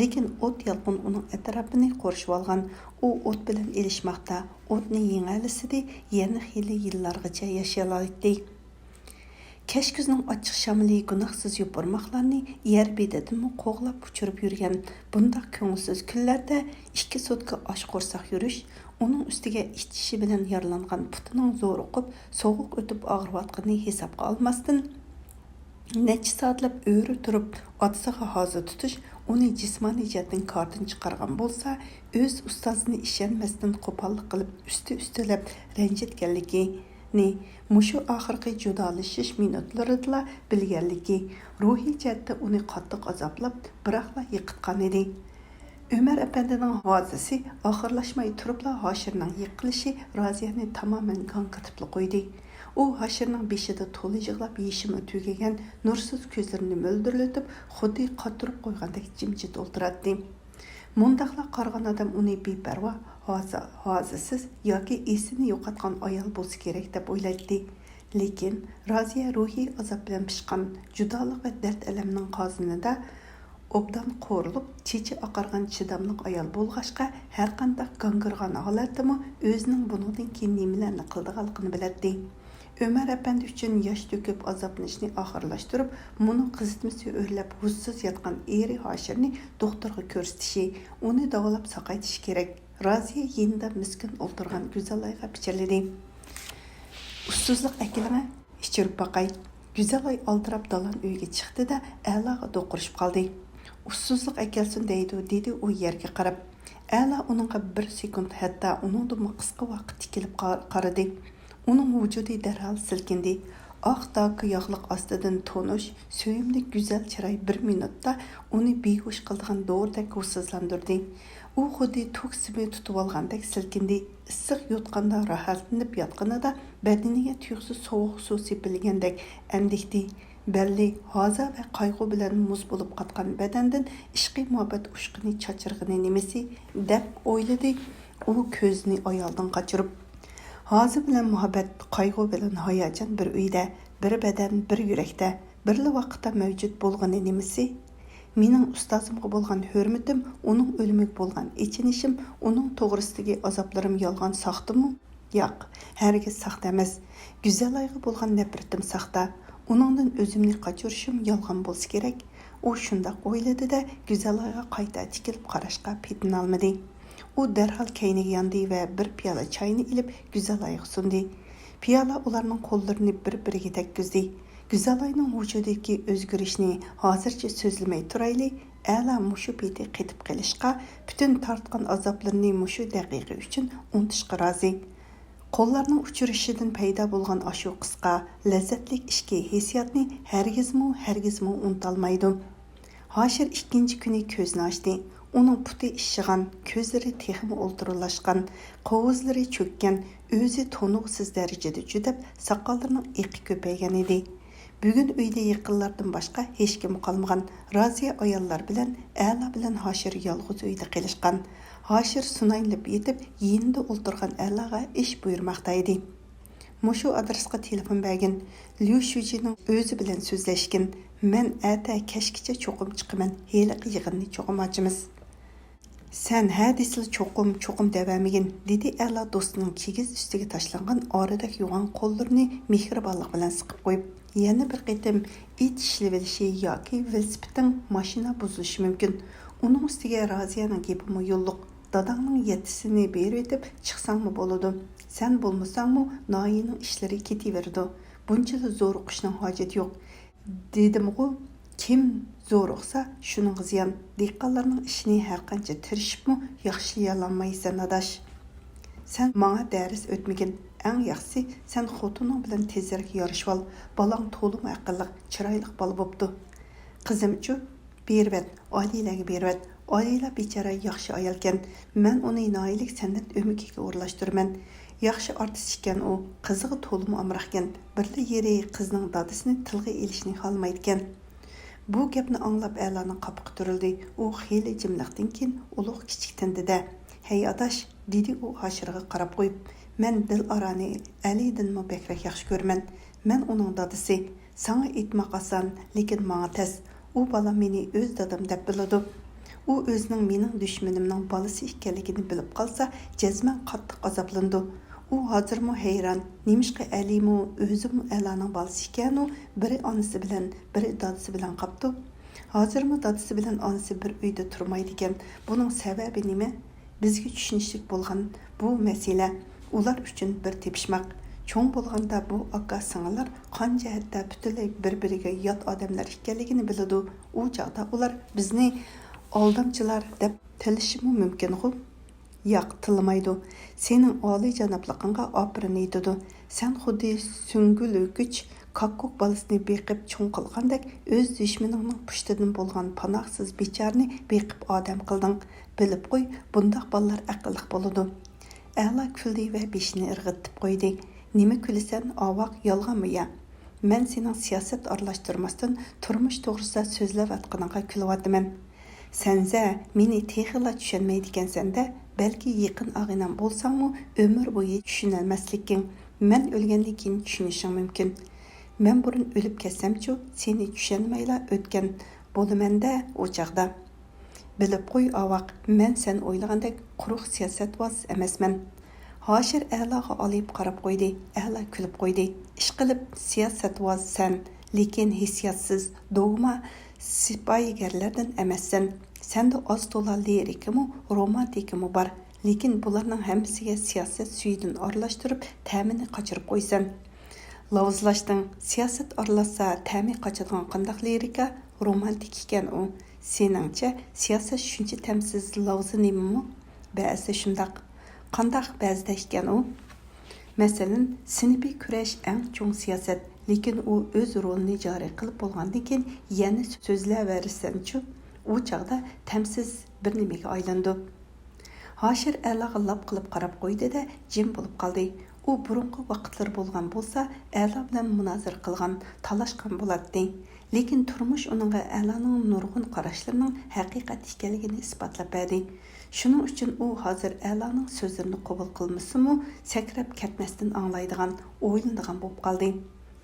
لېكىن ئوت يالقۇن ئۇنىڭ ئەتراپىنى قورشىۋالغان. ئۇ ئوت بىلەن ئېلىشماقتا. ئوتنى يېڭەلىسىدى، يەنە خېلى يىللارغىچە ياشىيالايتتى. كەچكۈزنىڭ ئاچچىق شامىلى گۇناھسىز يوپۇرماقلارنى يەر بېتىدىنمۇ قوغلاپ ئۇچۇرۇپ يۈرگەن بۇنداق كۆڭۈلسىز كۈنلەردە ئىككى سوتكا ئاچ قورساق يۈرۈش، ئۇنىڭ ئۈستىگە ئىت چىشى بىلەن يارىلانغان پۇتىنىڭ زورۇقۇپ، سوغۇق ئۆتۈپ ئاغرىۋاتقىنىنى ھېسابقا ئالماستىن، نەچچە سائەتلەپ ئۆرە تۇرۇپ ئاتىسىغا ھازا تۇتۇش ئۇنى جىسمانىي جەھەتتىن كاردىن چىقارغان بولسا، ئۆز ئۇستازىنى ئىشەنمەستىن قوپاللىق قىلىپ ئۈستى-ئۈستىلەپ رەنجىتكەنلىكى، مۇشۇ ئاخىرقى جۇدالىشىش مىنۇتلىرىدىلا بىلگەنلىكى، روھىي جەھەتتە ئۇنى قاتتىق ئازابلاپ، بىراقلا يىقىتقانىدى. ئۆمەر ئەپەندىنىڭ ھازىسى ئاخىرلاشماي تۇرۇپلا ھاشىرنىڭ يىقىلىشى رازىيەنى تامامەن گاڭگىتىپلا قويدى. ئۇ ھاشىرنىڭ بېشىدا تولا يىغلاپ يېشىمۇ تۈگىگەن نۇرسىز كۆزلىرىنى مۆلدۈرلىتىپ، خۇددى قاتۇرۇپ قويغاندەك جىمجىت ئولتۇراتتى. مۇنداقلا قارىغان ئادەم ئۇنى بىپەرۋا، ھازا-، ھازىسىز ياكى ئېسىنى يوقاتقان ئايال بولسا كېرەك دەپ ئويلايتتى. لېكىن رازىيە روھىي ئازاب بىلەن پىشقان، جۇدالىق ۋە دەرد-ئەلەمنىڭ قازىنىدا ئوبدان قورۇلۇپ، چېچى ئاقارغان چىداملىق ئايال بولغاچقا، ھەرقانداق گاڭگىرىغان ھالەتتىمۇ ئۆزىنىڭ بۇنىڭدىن كېيىن نېمىلەرنى قىلىدىغانلىقىنى بىلەتتى. ئۆمەر ئەپەندى ئۈچۈن ياش تۆكۈپ ئازابلىنىشنى ئاخىرلاشتۇرۇپ، مۇنۇ قىزىتمىسى ئۆرلەپ ھوشسىز ياتقان ئېرى ھاشىرنى دوختۇرغا كۆرسىتىشى، ئۇنى داۋالاپ ساقايتىشى كېرەك. رازىيە يېنىدا مىسكىن ئولتۇرغان گۈزەلايغا پىچىرلىدى. ئۇسسۇزلۇق ئەكېلىڭە، ئىچۈرۈپ باقاي. گۈزەلاي ئالدىراپ دالان ئۆيگە چىقتى-دە، ئەلاغا دوقۇرۇشۇپ قالدى. ئۇسسۇزلۇق ئەكەلسۇن دەيدۇ، دېدى ئۇ يەرگە قاراپ. ئەلا ئۇنىڭغا بىر سېكۇنت، ھەتتا ئۇنىڭدىنمۇ قىسقا ۋاقىت تىكىلىپ قا-، قارىدى. ئۇنىڭ ۋۇجۇدى دەرھال سىلكىندى. ئاق داكا ياغلىق ئاستىدىن تونۇش، سۆيۈملۈك گۈزەل چىراي بىر مىنۇتتا ئۇنى بىھوش قىلىدىغان دورىدەك ھوشسىزلاندۇردى. ئۇ خۇددى توك سىمى تۇتۇۋالغاندەك سىلكىندى. ئىسسىق يوتقاندا راھەتلىنىپ ياتقىنىدا بەدىنىگە تۇيۇقسىز سوغۇق سۇ سېپىلگەندەك ئەندىكتى. بەللى، ھازا ۋە قايغۇ بىلەن مۇز بولۇپ قاتقان بەدەندىن ئىشقىي مۇھەببەت ئۇچقۇنى چاچرىغىنى نېمىسى؟ دەپ ئويلىدى ئۇ كۆزىنى ئايالدىن قاچۇرۇپ. ھازا بىلەن مۇھەببەت، قايغۇ بىلەن ھاياجان بىر ئۆيدە، بىر بەدەن، بىر يۈرەكتە، بىرلا ۋاقىتتا مەۋجۇت بولغىنى نېمىسى؟ مېنىڭ ئۇستازىمغا بولغان ھۆرمىتىم، ئۇنىڭ ئۆلۈمىگە بولغان ئېچىنىشىم، ئۇنىڭ توغرىسىدىكى ئازابلىرىم يالغان، ساختىمۇ؟ ياق، ھەرگىز ساختا ئەمەس. گۈزەلايغا بولغان نەپرىتىم ساختا. ئۇنىڭدىن ئۆزۈمنى قاچۇرۇشۇم يالغان بولسا كېرەك. ئۇ شۇنداق ئويلىدى-دە، گۈزەلايغا قايتا تىكىلىپ قاراشقا پېتىنالمىدى. ئۇ دەرھال كەينىگە ياندى ۋە بىر پىيالە چاينى ئېلىپ گۈزەلايغا سۇندى. پىيالە ئۇلارنىڭ قوللىرىنى بىر-بىرىگە تەگكۈزدى. گۈزەلاينىڭ ۋۇجۇدىدىكى ئۆزگىرىشنى ھازىرچە سۆزلىمەي تۇرايلى، ئەلا مۇشۇ پېتى قېتىپ قېلىشقا، پۈتۈن تارتقان ئازابلىرىنى مۇشۇ دەقىقە ئۈچۈن ئۇنتۇشقا رازى. قوللارنىڭ ئۇچرىشىشىدىن پەيدا بولغان ئاشۇ قىسقا، لەززەتلىك ئىچكى ھېسسىياتنى ھەرگىزمۇ، ھەرگىزمۇ ئۇنتالمايدۇ. ھاشىر ئىككىنچى كۈنى كۆزىنى ئاچتى. ئۇنىڭ پۇتى ئىششىغان، كۆزلىرى تېخىمۇ ئولتۇرلاشقان، قوۋۇزلىرى چۆككەن، ئۆزى تونۇغۇسىز دەرىجىدە جۈدەپ، ساقاللىرىنىڭ ئېقى كۆپەيگەن ئىدى. بۈگۈن ئۆيدە يېقىنلاردىن باشقا ھېچكىممۇ قالمىغان. رازىيە ئاياللار بىلەن، ئەلا بىلەن ھاشىر يالغۇز ئۆيدە قېلىشقان. ھاشىر سۇنايلىپ يېتىپ، يېنىدا ئولتۇرغان ئەلاغا ئىش بۇيرۇماقتا ئىدى. مۇشۇ ئادرېسقا تېلېفون بەرگىن. ليۇ شۇجىنىڭ ئۆزى بىلەن سۆزلەشكىن. مەن ئەتە كەچكىچە چوقۇم چىقىمەن. ھېلىقى يىغىننى چوقۇم ئاچىمىز. سەن ھە دېسىلا چوقۇم، چوقۇم دەۋەرمىگىن، دېدى ئەلا دوستىنىڭ كىگىز ئۈستىگە تاشلانغان ئارىدەك يوغان قوللىرىنى مېھرىبانلىق بىلەن سىقىپ قويۇپ. يەنە بىر قېتىم ئىت ئىشلىۋېلىشى ياكى ۋېلىسىپىتىڭ، ماشىنا بۇزۇلۇشى مۇمكىن. ئۇنىڭ ئۈستىگە رازىيەنىڭ گېپىمۇ يوللۇق. داداڭنىڭ يەتتىسىنى بېرىۋېتىپ چىقساڭمۇ بولىدۇ. سەن بولمىساڭمۇ ناھىيەنىڭ ئىشلىرى كېتىۋېرىدۇ. بۇنچىلا زورۇقۇشنىڭ ھاجىتى يوق. دېدىمغۇ، كىم زورۇقسا، شۇنىڭغا زىيان. دېھقانلارنىڭ ئىشىنى ھەرقانچە تىرىشىپمۇ ياخشىلىيالامايسەن، ئاداش. سەن ماڭا دەرس ئۆتمىگىن. ئەڭ ياخشىسى، سەن خوتۇنۇڭ بىلەن تېزرەك يارىشىۋال. بالاڭ تولىمۇ ئەقىللىق، چىرايلىق بالا بوپتۇ. قىزىمچۇ؟ بېرىۋەت، ئالىيلەرگە بېرىۋەت. ئالىيلار بىچارە ياخشى ئايالكەن. مەن ئۇنى ناھىيىلىك سەنئەت ئۆمىكىگە ئورۇنلاشتۇرىمەن. ياخشى ئارتىس ئىكەن ئۇ. قىزىغا تولىمۇ ئامراقكەن. بىرلا يېرى قىزنىڭ دادىسىنى تىلغا ئېلىشنى خالىمايدىكەن. بۇ گەپنى ئاڭلاپ ئەلانىڭ قاپىقى تۈرۈلدى. ئۇ خېلى جىملىقتىن كېيىن ئۇلۇغ كىچىك تىندىدە، ھەي ئاداش، دېدى ئۇ ھاشىرغا قاراپ قويۇپ، مەن دىلئارانى ئەلىدىنمۇ بەكرەك ياخشى كۆرىمەن. مەن ئۇنىڭ دادىسى. ساڭا ئېيتماق ئاسان، لېكىن ماڭا تەس. ئۇ بالا مېنى ئۆز دادام دەپ بىلىدۇ. ئۇ ئۆزىنىڭ مېنىڭ دۈشمىنىمنىڭ بالىسى ئىكەنلىكىنى بىلىپ قالسا، جەزمەن قاتتىق ئازابلىنىدۇ. ئۇ ھازىرمۇ ھەيران، نېمىشقا ئەلىمۇ، ئۆزىمۇ ئەلانىڭ بالىسى ئىكەنۇ، بىرى ئانىسى بىلەن، بىرى دادىسى بىلەن قاپتۇ؟ ھازىرمۇ دادىسى بىلەن ئانىسى بىر ئۆيدە تۇرمايدىكەن. بۇنىڭ سەۋەبى نېمە؟ بىزگە چۈشىنىشلىك بولغان بۇ مەسىلە ئۇلار ئۈچۈن بىر تېپىشماق. چوڭ بولغاندا بۇ ئاكا-سىڭىللار قان جەھەتتە پۈتۈنلەي بىر-بىرىگە يات ئادەملەر ئىكەنلىكىنى بىلىدۇ. ئۇ چاغدا ئۇلار بىزنى ئالدامچىلار دەپ تىللىشىمۇ مۇمكىنغۇ؟ ياق، تىللىمايدۇ. سېنىڭ ئالىيجانابلىقىڭغا ئاپىرىن ئېيتىدۇ. سەن خۇددى سۈڭگۈلۈگۈچ كاككۇك بالىسىنى بېقىپ چوڭ قىلغاندەك، ئۆز دۈشمىنىڭنىڭ پۇشتىدىن بولغان پاناھسىز بىچارىنى بېقىپ ئادەم قىلدىڭ. بىلىپ قوي، بۇنداق بالىلار ئەقىللىق بولىدۇ. ئەلا كۈلدى ۋە بېشىنى ئىرغىتىپ قويدى. نېمە كۈلىسەن، ئاۋاق، يالغانمۇ يا؟ مەن سېنىڭ سىياسەت ئارىلاشتۇرماستىن تۇرمۇش توغرىسىدا سۆزلەۋاتقىنىڭغا كۈلۈۋاتىمەن. سەنزە، مېنى تېخىلا چۈشەنمەيدىكەنسەن-دە، بەلكى يېقىن ئاغىنەم بولساڭمۇ ئۆمۈر بويى چۈشىنەلمەسلىكىڭ، مەن ئۆلگەندىن كېيىن چۈشىنىشىڭ مۇمكىن. مەن بۇرۇن ئۆلۈپ كەتسەمچۇ، سېنى چۈشەنمەيلا ئۆتكەن بولىمەن-دە ئۇ چاغدا. بىلىپ قوي، ئاۋاق، مەن سەن ئويلىغاندەك قۇرۇق سىياسەتۋاز ئەمەسمەن. ھاشىر ئەلاغا ئالىيىپ قاراپ قويدى. ئەلا كۈلۈپ قويدى. ئىشقىلىپ، سىياسەتۋاز سەن، لېكىن ھېسسىياتسىز، دوگما سىپايىگەرلەردىن ئەمەسسەن. سەندە ئاز-تولا لىرىكىمۇ، رومانتىكىمۇ بار، لېكىن بۇلارنىڭ ھەممىسىگە سىياسەت سۈيىدىن ئارىلاشتۇرۇپ، تەمىنى قاچۇرۇپ قويىسەن. لاۋزىلاشتىڭ. سىياسەت ئارىلاشسا تەمى قاچىدىغان قانداق لىرىكا، رومانتىك ئىكەن ئۇ. سېنىڭچە، سىياسەت شۇنچە تەمسىز لاۋزا نېمىمۇ؟ بەزىدە شۇنداق. قانداق بەزىدە ئىكەن ئۇ؟ مەسىلەن، سىنىپىي كۈرەش ئەڭ چوڭ سىياسەت، لېكىن ئۇ ئۆز رولىنى جارى قىلىپ بولغاندىن كېيىن يەنە سۆزلەۋەرسەنچۇ، ئۇ چاغدا تەمسىز بىر نېمىگە ئايلىنىدۇ. ھاشىر ئەلاغا لاپ قىلىپ قاراپ قويدى-دە، جىم بولۇپ قالدى. ئۇ بۇرۇنقى ۋاقىتلىرى بولغان بولسا، ئەلا بىلەن مۇنازىرە قىلغان، تالاشقان بولاتتى. لېكىن تۇرمۇش ئۇنىڭغا ئەلانىڭ نۇرغۇن قاراشلىرىنىڭ ھەقىقەت ئىكەنلىكىنى ئىسپاتلاپ بەردى. شۇنىڭ ئۈچۈن ئۇ ھازىر ئەلانىڭ سۆزلىرىنى قوبۇل قىلمىسىمۇ، سەكرەپ كەتمەستىن ئاڭلايدىغان، ئويلىنىدىغان بولۇپ قالدى.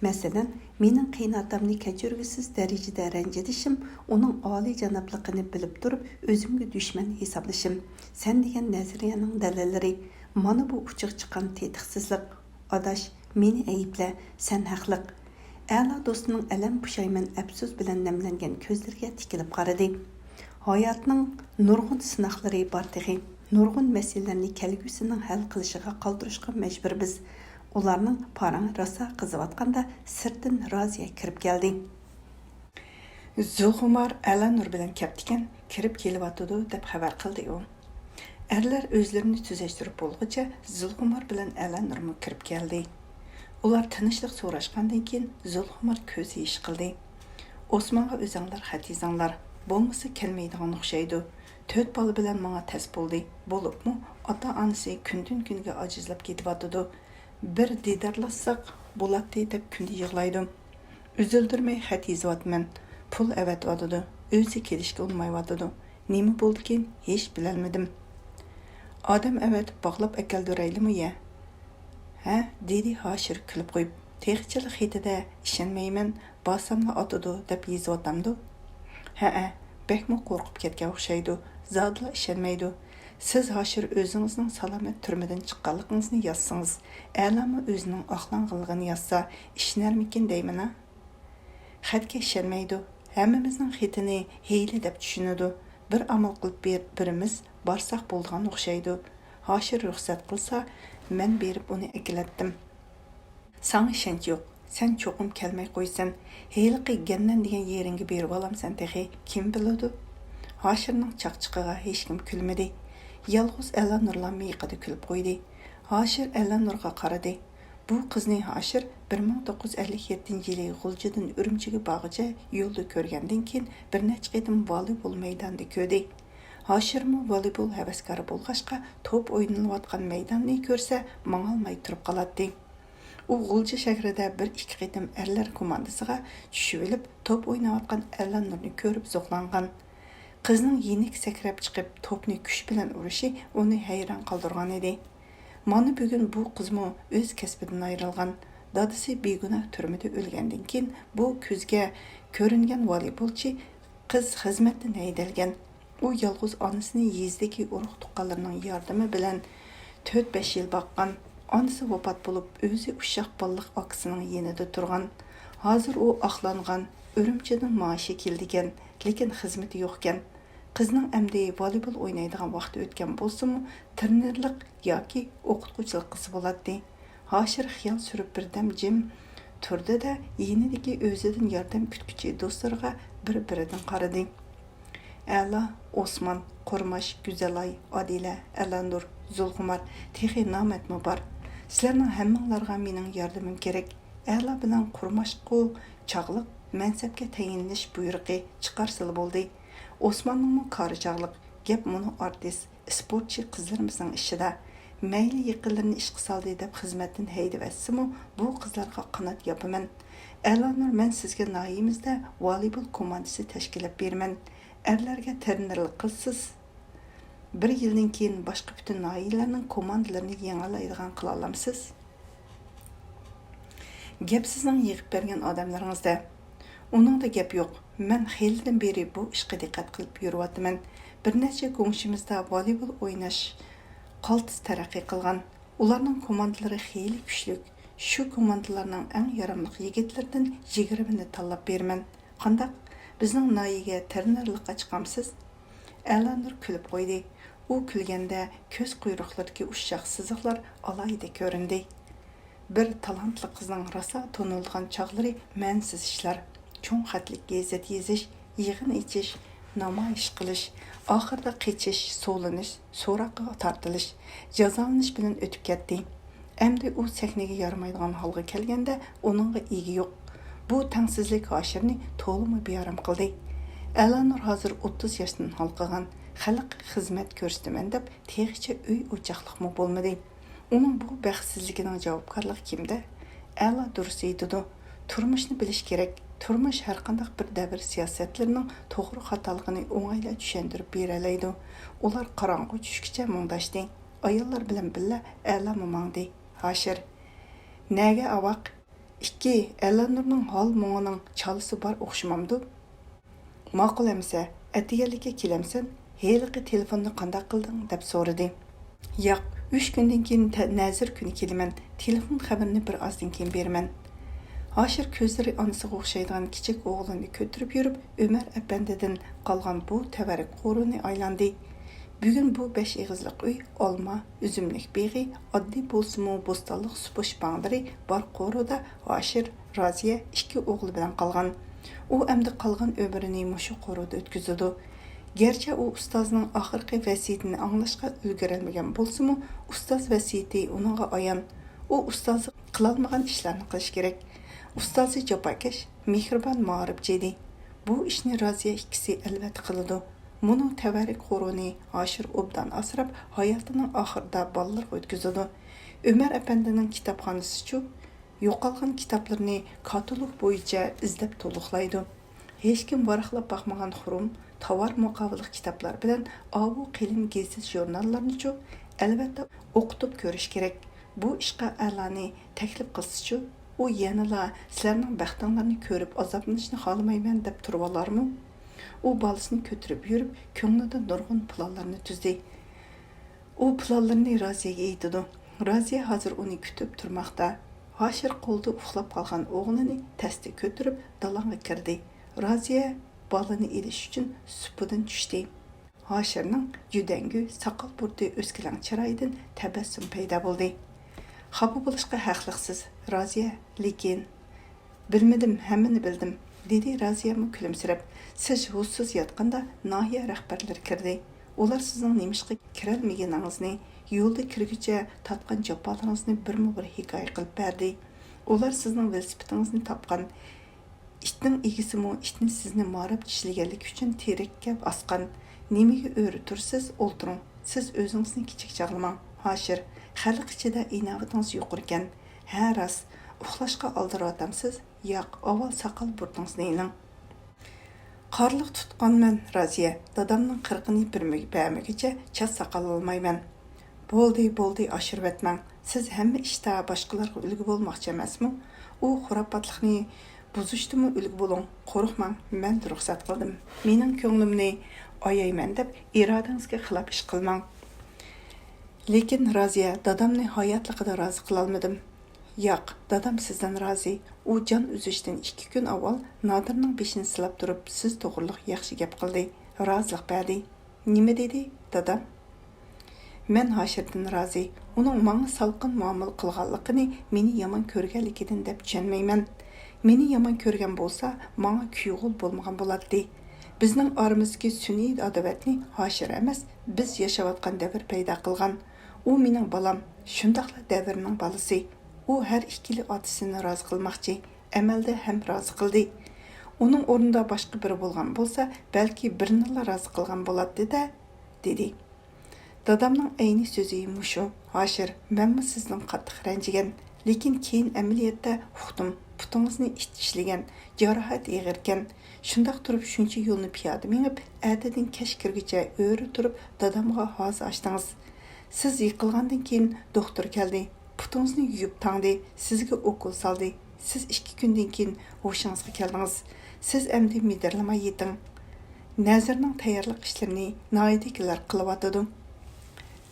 مەسىلەن، مېنىڭ قېيىنئاتامنى كەچۈرگۈسىز دەرىجىدە رەنجىتىشىم، ئۇنىڭ ئالىيجانابلىقىنى بىلىپ تۇرۇپ ئۆزۈمگە دۈشمەن ھېسابلىشىم، سەن دېگەن نەزەرىيەنىڭ دەلىللىرى. مانا بۇ ئوچۇق چىققان تېتىقسىزلىق. ئاداش، مېنى ئەيىبلە، سەن ھەقلىق. ئەلا دوستىنىڭ ئەلەم، پۇشايمان، ئەپسۇس بىلەن نەملەنگەن كۆزلىرىگە تىكىلىپ قارىدى. ھاياتنىڭ نۇرغۇن سىناقلىرى بار تېخى. نۇرغۇن مەسىلىلەرنى كەلگۈسىنىڭ ھەل قىلىشىغا قالدۇرۇشقا مەجبۇر بىز. ئۇلارنىڭ پارىڭى راسا قىزىۋاتقاندا سىرتتىن رازىيە كىرىپ كەلدى. زۇلخۇمار ئەلانۇر بىلەن كەپتىكەن، كىرىپ كېلىۋاتىدۇ، دەپ خەۋەر قىلدى ئۇ. ئەرلەر ئۆزلىرىنى تۈزەشتۈرۈپ بولغۇچە زۇلخۇمار بىلەن ئەلانۇرمۇ كىرىپ كەلدى. ئۇلار تىنچلىق سوراشقاندىن كېيىن زۇلخۇمار كۆز يېشى قىلدى. ئوسمانغا ئۆزەڭلار خەت يېزىڭلار، بولمىسا كەلمەيدىغان ئوخشايدۇ. تۆت بالا بىلەن ماڭا تەس بولدى. بولۇپمۇ ئاتا-ئانىسى كۈندىن-كۈنگە ئاجىزلاپ كېتىۋاتىدۇ. بىر دىدارلاشساق بولاتتى دەپ كۈندە يىغلايدۇ. ئۈزۈلدۈرمەي خەت يېزىۋاتىمەن. پۇل ئەۋەتىۋاتىدۇ. ئۆزى كېلىشكە ئۇنىمايۋاتىدۇ. نېمە بولدىكىن، ھېچ بىلەلمىدىم. ئادەم ئەۋەتىپ باغلاپ ئەكەلدۈرەيلىمۇ يە؟ ھە؟ دېدى ھاشىر كۈلۈپ قويۇپ. تېخىچىلا خېتىدە ئىشەنمەيمەن، بارساملا ئاتىدۇ دەپ يېزىۋاتامدۇ؟ ھەئە، بەكمۇ قورقۇپ كەتكەن ئوخشايدۇ، زادىلا ئىشەنمەيدۇ. سىز ھاشىر ئۆزىڭىزنىڭ سالامەت تۈرمىدىن چىققانلىقىڭىزنى يازسىڭىز، ئەلامۇ ئۆزىنىڭ ئاقلانغانلىقىنى يازسا، ئىشىنەرمىكىن دەيمەن-ھە. خەتكە ئىشەنمەيدۇ. ھەممىمىزنىڭ خېتىنى ھىيلە دەپ چۈشىنىدۇ. بىر ئامال قىلىپ بېرىپ بېرىمىز، بارساق بولىدىغان ئوخشايدۇ. ھاشىر رۇخسەت قىلسا، مەن بېرىپ ئۇنى ئەكېلەتتىم. ساڭا ئىشەنچ يوق. سەن چوقۇم كەلمەي قويىسەن. ھېلىقى گەننەن دېگەن يېرىڭگە بېرىۋالامسەن تېخى، كىم بىلىدۇ؟ ھاشىرنىڭ چاقچىقىغا ھېچكىم كۈلمىدى. يالغۇز ئەلانۇرلا مىيىقىدا كۈلۈپ قويدى. ھاشىر ئەلانۇرغا قارىدى. بۇ قىزنى ھاشىر بىر مىڭ توققۇز يۈز ئەللىك يەتتىنچى يىلى غۇلجىدىن ئۈرۈمچىگە بارغۇچە يولدا كۆرگەندىن كېيىن بىر نەچچە قېتىم ۋالىبول مەيدانىدا كۆردى. ھاشىرمۇ ۋالىبول ھەۋەسكارى بولغاچقا، توپ ئوينىلىۋاتقان مەيداننى كۆرسە ماڭالماي تۇرۇپ قالاتتى. ئۇ غۇلجا شەھىرىدە بىر ئىككى قېتىم ئەرلەر كوماندىسىغا چۈشۈۋېلىپ، توپ ئويناۋاتقان ئەلانۇرنى كۆرۈپ زوقلانغان. قىزنىڭ يېنىك سەكرەپ چىقىپ توپنى كۈچ بىلەن ئۇرۇشى ئۇنى ھەيران قالدۇرغانىدى. مانا بۈگۈن بۇ قىزمۇ ئۆز كەسپىدىن ئايرىلغان. دادىسى بىگۇناھ تۈرمىدە ئۆلگەندىن كېيىن بۇ كۆزگە كۆرۈنگەن ۋالىبولچى قىز خىزمەتتىن ھەيدەلگەن. ئۇ يالغۇز ئانىسىنى يېزىدىكى ئۇرۇق-تۇغقانلىرىنىڭ ياردىمى بىلەن تۆت-بەش يىل باققان. ئانىسى ۋاپات بولۇپ، ئۆزى ئۇششاق بالىلىق ئاكىسىنىڭ يېنىدا تۇرغان. ھازىر ئۇ ئاقلانغان، ئۈرۈمچىدىن مائاشى كېلىدىكەن، لېكىن خىزمىتى يوقكەن. قىزنىڭ ئەمدى ۋالىبول ئوينايدىغان ۋاقتى ئۆتكەن بولسىمۇ، تىرېنېرلىق ياكى ئوقۇتقۇچىلىق قىلسا بولاتتى. ھاشىر خىيال سۈرۈپ بىردەم جىم تۇردى-دە، يېنىدىكى ئۆزىدىن ياردەم كۈتكۈچى دوستلىرىغا بىر-بىرىدىن قارىدى. ئەلا، ئوسمان، قۇرماش، گۈزەلاي، ئادىلە، ئەلانۇر، زۇلخۇمار، تېخى نامەتمۇ بار. سىلەرنىڭ ھەممىڭلارغا مېنىڭ ياردىمىم كېرەك. ئەلا بىلەن قۇرماشقا چاغلىق مەنسەپكە تەيىنلىنىش بۇيرۇقى چىقارسىلا بولدى. ئوسماننىڭمۇ كارى چاغلىق، گەپ مۇنۇ ئارتىس، ئىسپورتچى قىزلىرىمىزنىڭ ئىشىدا. مەيلى يېقىنلىرىنى ئىشقا سالدى دەپ خىزمەتتىن ھەيدىۋەتسىمۇ، بۇ قىزلارغا قانات ياپىمەن. ئەلانۇر، مەن سىزگە ناھىيىمىزدە ۋالىبول كوماندىسى تەشكىللەپ بېرىمەن. ئەرلەرگە تىرېنېرلىق قىلىسىز. بىر يىلدىن كېيىن باشقا پۈتۈن ناھىيەلەرنىڭ كوماندىلىرىنى يېڭەلەيدىغان قىلالايسىز. گەپ سىزنىڭ يىغىپ بەرگەن ئادەملىرىڭىزدە. ئۇنىڭدا گەپ يوق. مەن خېلىدىن بېرى بۇ ئىشقا دىققەت قىلىپ يۈرۈۋاتىمەن. بىر نەچچە گۇڭشىمىزدا ۋالىبول ئويناش قالتىس تەرەققىي قىلغان. ئۇلارنىڭ كوماندىلىرى خېلى كۈچلۈك. شۇ كوماندىلارنىڭ ئەڭ ياراملىق يىگىتلىرىدىن يىگىرمىنى تاللاپ بېرىمەن. قانداق؟ بىزنىڭ ناھىيەگە تىرېنېرلىققا چىقامسىز؟ ئەلانۇر كۈلۈپ قويدى. ئۇ كۈلگەندە كۆز قۇيرۇقلىرىدىكى ئۇششاق سىزىقلار ئالاھىدە كۆرۈندى. بىر تالانتلىق قىزنىڭ راسا تونۇلىدىغان چاغلىرى مەنىسىز ئىشلار. چوڭ خەتلىك گېزىت يېزىش، يىغىن ئېچىش، نامايىش قىلىش، ئاخىرىدا قېچىش، سولىنىش، سوراققا تارتىلىش، جازالىنىش بىلەن ئۆتۈپ كەتتى. ئەمدى ئۇ سەھنىگە يارىمايدىغان ھالغا كەلگەندە، ئۇنىڭغا ئىگە يوق. بۇ تەڭسىزلىك ھاشىرنى تولىمۇ بىئارام قىلدى. ئەلانۇر ھازىر ئوتتۇز ياشتىن ھالقىغان، خەلققە خىزمەت كۆرسىتىمەن دەپ تېخىچە ئۆي ئوچاقلىقمۇ بولمىدى. ئۇنىڭ بۇ بەختسىزلىكىنىڭ جاۋابكارلىقى كىمدە؟ ئەلا دۇرۇس ئېيتىدۇ. تۇرمۇشنى بىلىش كېرەك. تۇرمۇش ھەرقانداق بىر دەۋر سىياسەتلىرىنىڭ توغرا خاتالىقىنى ئوڭايلا چۈشەندۈرۈپ بېرەلەيدۇ. ئۇلار قاراڭغۇ چۈشكىچە مۇڭداشتى. ئاياللار بىلەن بىللە ئەلامۇ ماڭدى. ھاشىر. نەگە ئاۋاق؟ ئىككى، ئەلانۇرنىڭ ھال مۇڭىنىڭ چالىسى بار ئوخشىمامدۇ؟ ماقۇل ئەمىسە، ئەتىگەنلىككە كېلەمسەن؟ ھېلىقى تېلېفوننى قانداق قىلدىڭ؟ دەپ سورىدى. ياق، ئۈچ كۈندىن كېيىن تە-، نەزىر كۈنى كېلىمەن، تېلېفون خەۋىرىنى بىر ئازدىن كېيىن بېرىمەن. ھاشىر كۆزلىرى ئانىسىغا ئوخشايدىغان كىچىك ئوغلىنى كۆتۈرۈپ يۈرۈپ، ئۆمەر ئەپەندىدىن قالغان بۇ تەۋەررۈك قورۇنى ئايلاندى. بۈگۈن بۇ بەش ئېغىزلىق ئۆي ئالما، ئۈزۈملۈك بېغى، ئاددىي بولسىمۇ بوستانلىق سۇپا شىپاڭلىرى بار قورۇدا ھاشىر، رازىيە ئىككى ئوغلى بىلەن قالغان. ئۇ ئەمدى قالغان ئۆمرىنى مۇشۇ قورۇدا ئۆتكۈزىدۇ. گەرچە ئۇ ئۇستازىنىڭ ئاخىرقى ۋەسىيىتىنى ئاڭلاشقا ئۈلگۈرەلمىگەن بولسىمۇ، ئۇستاز ۋەسىيىتى ئۇنىڭغا ئايان. ئۇ ئۇستازى قىلالمىغان ئىشلارنى قىلىش كېرەك. ئۇستازى جاپاكەش، مېھرىبان مائارىپچى ئىدى. بۇ ئىشنى رازىيە ئىككىسى ئەلۋەتتە قىلىدۇ. مۇنۇ تەۋەررۈك قورۇنى ھاشىر ئوبدان ئاسراپ، ھاياتىنىڭ ئاخىرىدا بالىلىرىغا ئۆتكۈزىدۇ. ئۆمەر ئەپەندىنىڭ كىتابخانىسىچۇ؟ يوقالغان كىتابلىرىنى كاتالوگ بويىچە ئىزدەپ تولۇقلايدۇ. ھېچكىم ۋاراقلاپ باقمىغان خۇرۇم، تاۋار مۇقاۋىلىق كىتابلار بىلەن ئاۋۇ قېلىن گېزىت-ژۇرناللارنىچۇ؟ ئەلۋەتتە، ئوقۇتۇپ كۆرۈش كېرەك. بۇ ئىشقا ئەلانى تەكلىپ قىلسىچۇ؟ ئۇ يەنىلا سىلەرنىڭ بەختىڭلارنى كۆرۈپ ئازابلىنىشنى خالىمايمەن دەپ تۇرۇۋالارمۇ؟ ئۇ بالىسىنى كۆتۈرۈپ يۈرۈپ، كۆڭلىدە نۇرغۇن پىلانلارنى تۈزدى. ئۇ پىلانلىرىنى رازىيەگە ئېيتىدۇ. رازىيە ھازىر ئۇنى كۈتۈپ تۇرماقتا. ھاشىر قولىدا ئۇخلاپ قالغان ئوغلىنى تەستە كۆتۈرۈپ دالاڭغا كىردى. رازىيە بالىنى ئېلىش ئۈچۈن سۇپىدىن چۈشتى. ھاشىرنىڭ جۈدەڭگۈ ساقال بۇرۇتى ئۆسكىلەڭ چىرايىدىن تەبەسسۇم پەيدا بولدى. خاپا بولۇشقا ھەقلىقسىز، رازىيە، لېكىن. بىلمىدىم، ھەممىنى بىلدىم، دېدى رازىيەمۇ كۈلۈمسىرەپ. سىز ھوشسىز ياتقاندا ناھىيە رەھبەرلىرى كىردى. ئۇلار سىزنىڭ نېمىشقا كىرەلمىگىنىڭىزنى، يولدا كىرگۈچە تارتقان جاپالىرىڭىزنى بىرمۇ بىر ھېكايە قىلىپ بەردى. ئۇلار سىزنىڭ ۋېلىسىپىتىڭىزنى تاپقان. ئىتنىڭ ئىگىسىمۇ ئىتنى سىزنى ماراپ چىشلىگەنلىكى ئۈچۈن تېرەككە ئاسقان. نېمىگە ئۆرە تۇرىسىز، ئولتۇرۇڭ. سىز ئۆزىڭىزنى كىچىك چاغلىماڭ، ھاشىر. خەلق ئىچىدە ئىناۋىتىڭىز يۇقىرىكەن. ھە، راست. ئۇخلاشقا ئالدىراۋاتامسىز؟ ياق، ئاۋۋال ساقال بۇرۇتىڭىزنى ئېلىڭ. قارلىق تۇتقانمەن، رازىيە. دادامنىڭ قىرىقىنى بىر مۈ-، بەرمىگۈچە چاچ ساقال ئالمايمەن. بولدى، بولدى، ئاشۇرۇۋەتمەڭ. سىز ھەممە ئىشتا باشقىلارغا ئۈلگە بولماقچى ئەمەسمۇ؟ ئۇ خۇراپاتلىقنى بۇزۇشتىمۇ ئۈلگە بولۇڭ. قورقماڭ، مەن رۇخسەت قىلدىم. مېنىڭ كۆڭلۈمنى ئايايمەن دەپ ئىرادىڭىزگە خىلاپ ئىش قىلماڭ. لېكىن رازىيە، دادامنى ھاياتلىقىدا رازى قىلالمىدىم. ياق، دادام سىزدىن رازى. ئۇ جان ئۈزۈشتىن ئىككى كۈن ئاۋۋال نادىرنىڭ بېشىنى سىلاپ تۇرۇپ، سىز توغرۇلۇق ياخشى گەپ قىلدى، رازىلىق بەردى. نېمە دېدى، دادام؟ مەن ھاشىردىن رازى. ئۇنىڭ ماڭا سالقىن مۇئامىلە قىلغانلىقىنى مېنى يامان كۆرگەنلىكىدىن دەپ چۈشەنمەيمەن. مېنى يامان كۆرگەن بولسا، ماڭا كۈيغۇل بولمىغان بولاتتى. بىزنىڭ ئارىمىزدىكى سۈنئىي ئاداۋەتنى ھاشىر ئەمەس، بىز ياشاۋاتقان دەۋر پەيدا قىلغان. ئۇ مېنىڭ بالام، شۇنداقلا دەۋرنىڭ بالىسى. ئۇ ھەر ئىككىلا ئاتىسىنى رازى قىلماقچى، ئەمەلدە ھەم رازى قىلدى. ئۇنىڭ ئورنىدا باشقا بىرى بولغان بولسا، بەلكى بىرىنىلا رازى قىلغان بولاتتى-دە، دېدى. دادامنىڭ ئەينى سۆزى مۇشۇ. ھاشىر، مەنمۇ سىزدىن قاتتىق رەنجىگەن، لېكىن كېيىن ئەمەلىيەتتە ئۇقتۇم، پۇتىڭىزنى ئىت چىشلىگەن، جاراھەت ئېغىركەن. شۇنداق تۇرۇپ شۇنچە يولنى پىيادە مېڭىپ، ئەتىدىن كەچ كىرگۈچە ئۆرە تۇرۇپ دادامغا ھازا ئاچتىڭىز. سىز يىقىلغاندىن كېيىن دوختۇر كەلدى، پۇتىڭىزنى يۇيۇپ تاڭدى، سىزگە ئوكۇل سالدى. سىز ئىككى كۈندىن كېيىن ھوشىڭىزغا كەلدىڭىز. سىز ئەمدى مىدىرلىماي يېتىڭ. نەزىرنىڭ تەييارلىق ئىشلىرىنى ناھىيەدىكىلەر قىلىۋاتىدۇ.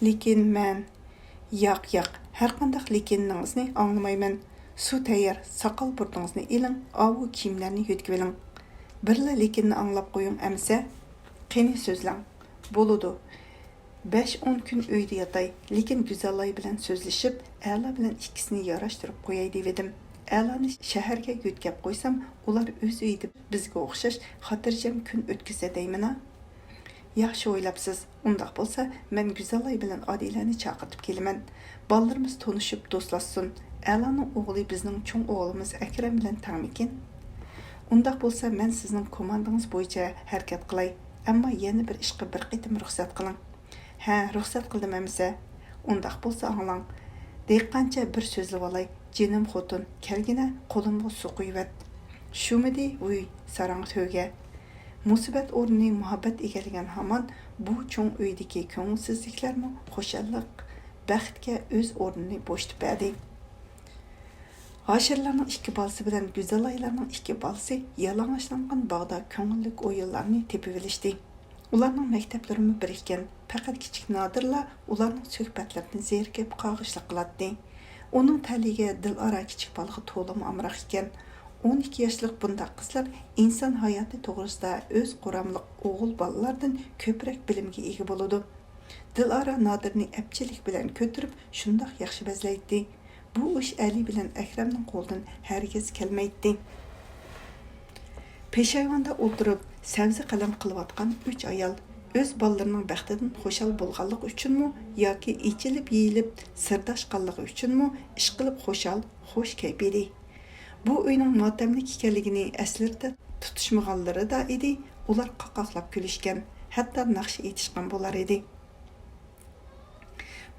لېكىن مەن، ياق، ياق، ھەرقانداق لېكىنىڭىزنى ئاڭلىمايمەن. سۇ تەييار، ساقال بۇرۇتىڭىزنى ئېلىڭ، ئاۋۇ كىيىملەرنى يۆتكىۋېلىڭ. بىرلا لېكىننى ئاڭلاپ قويۇڭ ئەمىسە. قېنى سۆزلەڭ. بولىدۇ. بەش-ئون كۈن ئۆيدە ياتاي، لېكىن گۈزەلئاي بىلەن سۆزلىشىپ، ئەلا بىلەن ئىككىسىنى ياراشتۇرۇپ قوياي دېۋىدىم. ئەلانى شەھەرگە يۆتكەپ قويسام، ئۇلار ئۆز ئۆيىدە بىزگە ئوخشاش خاتىرجەم كۈن ئۆتكۈزسە دەيمەنا؟ ياخشى ئويلاپسىز. ئۇنداق بولسا، مەن گۈزەلئاي بىلەن ئادىلەنى چاقىرتىپ كېلىمەن. بالىلىرىمىز تونۇشۇپ دوستلاشسۇن. ئەلانىڭ ئوغلى بىزنىڭ چوڭ ئوغلىمىز ئەكرەم بىلەن تەڭمىكىن؟ ئۇنداق بولسا، مەن سىزنىڭ كوماندىڭىز بويىچە ھەرىكەت قىلاي. ئەمما يەنە بىر ئىشقا بىر قېتىم رۇخسەت قىلىڭ. ھە، رۇخسەت قىلدىم ئەمىسە. ئۇنداق بولسا ئاڭلاڭ. دېھقانچە بىر سۆزلىۋالاي. جېنىم خوتۇن، كەلگىنە قولۇمغا سۇ قۇيۇۋەت. شۇمىدى ئۆي ساراڭ تۆگە. مۇسىبەت ئورنىنى مۇھەببەت ئىگىلىگەن ھامان بۇ چوڭ ئۆيدىكى كۆڭۈلسىزلىكلەرمۇ خۇشاللىق، بەختكە ئۆز ئورنىنى بوشىتىپ بەردى. ھاشىرلارنىڭ ئىككى بالىسى بىلەن گۈزەلئايلارنىڭ ئىككى بالىسى يالىڭاچلانغان باغدا كۆڭۈللۈك ئويۇنلارنى تېپىۋېلىشتى. ئۇلارنىڭ مەكتەپلىرىمۇ بىر ئىكەن، پەقەت كىچىك نادىرلا ئۇلارنىڭ سۆھبەتلىرىدىن زېرىكىپ قاغىشلىق قىلاتتى. ئۇنىڭ تەلىيىگە دىلئارا كىچىك بالىغا تولىمۇ ئامراق ئىكەن. ئون ئىككى ياشلىق بۇنداق قىزلار ئىنسان ھاياتى توغرىسىدا ئۆز قۇراملىق ئوغۇل بالىلاردىن كۆپرەك بىلىمگە ئىگە بولىدۇ. دىلئارا نادىرنى ئەپچىللىك بىلەن كۆتۈرۈپ، شۇنداق ياخشى بەزلەيتتى. بۇ ئىش ئەلى بىلەن ئەكرەمنىڭ قولىدىن ھەرگىز كەلمەيتتى. پېشايۋاندا ئولتۇرۇپ، سەۋزە قەلەم قىلىۋاتقان ئۈچ ئايال ئۆز بالىلىرىنىڭ بەختىدىن خۇشال بولغانلىقى ئۈچۈنمۇ ياكى ئېچىلىپ-يېيىلىپ سىرداشقانلىقى ئۈچۈنمۇ ئىشقىلىپ خۇشال، خۇش كەيپ ئىدى. بۇ ئۆينىڭ ماتەملىك ئىكەنلىكىنى ئەسلىرىدە تۇتۇشمىغانلىرىدا ئىدى، ئۇلار قاقاقلاپ كۈلۈشكەن، ھەتتا ناخشا ئېيتىشقان بولار ئىدى.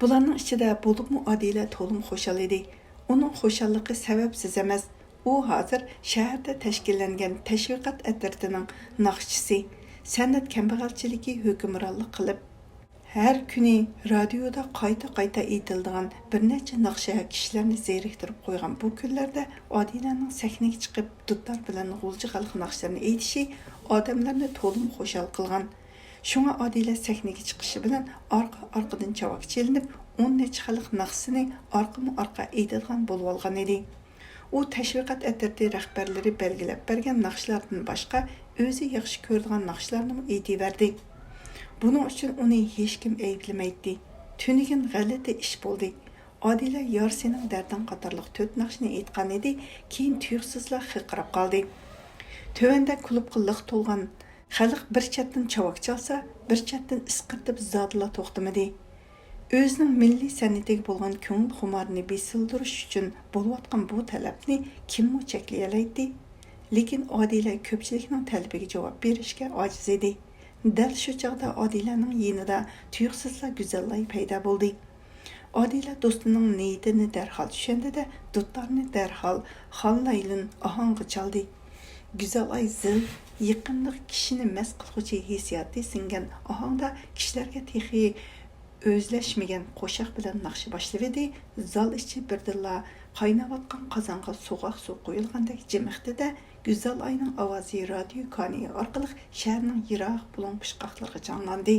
بۇلارنىڭ ئىچىدە بولۇپمۇ ئادىلە تولىمۇ خۇشال ئىدى. ئۇنىڭ خۇشاللىقى سەۋەبسىز ئەمەس. ئۇ ھازىر شەھەردە تەشكىللەنگەن تەشۋىقات ئەترىتىنىڭ ناخشىچىسى. سەنئەت كەمبەغەلچىلىكى ھۆكۈمرانلىق قىلىپ، ھەر كۈنى رادىيودا قايتا-قايتا ئېيتىلىدىغان بىر نەچچە ناخشا كىشىلەرنى زېرىكتۈرۈپ قويغان بۇ كۈنلەردە ئادىلەنىڭ سەھنىگە چىقىپ، دۇتار بىلەن غۇلجا خەلق ناخشىلىرىنى ئېيتىشى ئادەملەرنى تولىمۇ خۇشال قىلغان. شۇڭا ئادىلە سەھنىگە چىقىشى بىلەن ئارقا-ئارقىدىن چاۋاك چېلىنىپ، ئون نەچچە خەلق ناخشىسىنى ئارقىمۇ-ئارقا ئېيتىدىغان بولۇۋالغان ئىدى. ئۇ تەشۋىقات ئەترىتى رەھبەرلىرى بەلگىلەپ بەرگەن ناخشىلاردىن باشقا، ئۆزى ياخشى كۆرىدىغان ناخشىلارنىمۇ ئېيتىۋەردى. بۇنىڭ ئۈچۈن ئۇنى ھېچكىم ئەيىبلىمەيتتى. تۈنۈگۈن غەلىتە ئىش بولدى. ئادىلە يار سېنىڭ دەردىڭ قاتارلىق تۆت ناخشىنى ئېيتقان ئىدى، كېيىن تۇيۇقسىزلا خىرقىراپ قالدى. تۆۋەندە كۇلۇبقا لىق تولغان خەلق بىر چەتتىن چاۋاك چالسا، بىر چەتتىن ئىسقىرتىپ زادىلا توختىمىدى. ئۆزىنىڭ مىللىي سەنئىتىگە بولغان كۆڭۈل خۇمارىنى بېسىلدۇرۇش ئۈچۈن بولۇۋاتقان بۇ تەلەپنى كىممۇ چەكلىيەلەيتتى؟ لېكىن ئادىلە كۆپچىلىكنىڭ تەلىپىگە جاۋاب بېرىشكە ئاجىز ئىدى. دەل شۇ چاغدا ئادىلەنىڭ يېنىدا تۇيۇقسىزلا گۈزەلئاي پەيدا بولدى. ئادىلە دوستىنىڭ نىيىتىنى دەرھال چۈشەندى-دە، دۇتارنى دەرھال خان لايلىن ئاھاڭغا چالدى. گۈزەلئاي زىل، يېقىملىق، كىشىنى مەست قىلغۇچى ھېسسىياتى سىڭگەن ئاھاڭدا كىشىلەرگە تېخى ئۆزلەشمىگەن قوشاق بىلەن ناخشا باشلىۋىدى. زال ئىچى بىردىنلا قايناۋاتقان قازانغا سوغۇق سۇ قۇيۇلغاندەك جىمىقتى-دە، گۈزەلئاينىڭ ئاۋازى رادىيو كانىيى ئارقىلىق شەھەرنىڭ يىراق بۇلۇڭ پۇچقاقلىرىغا جاڭلاندى.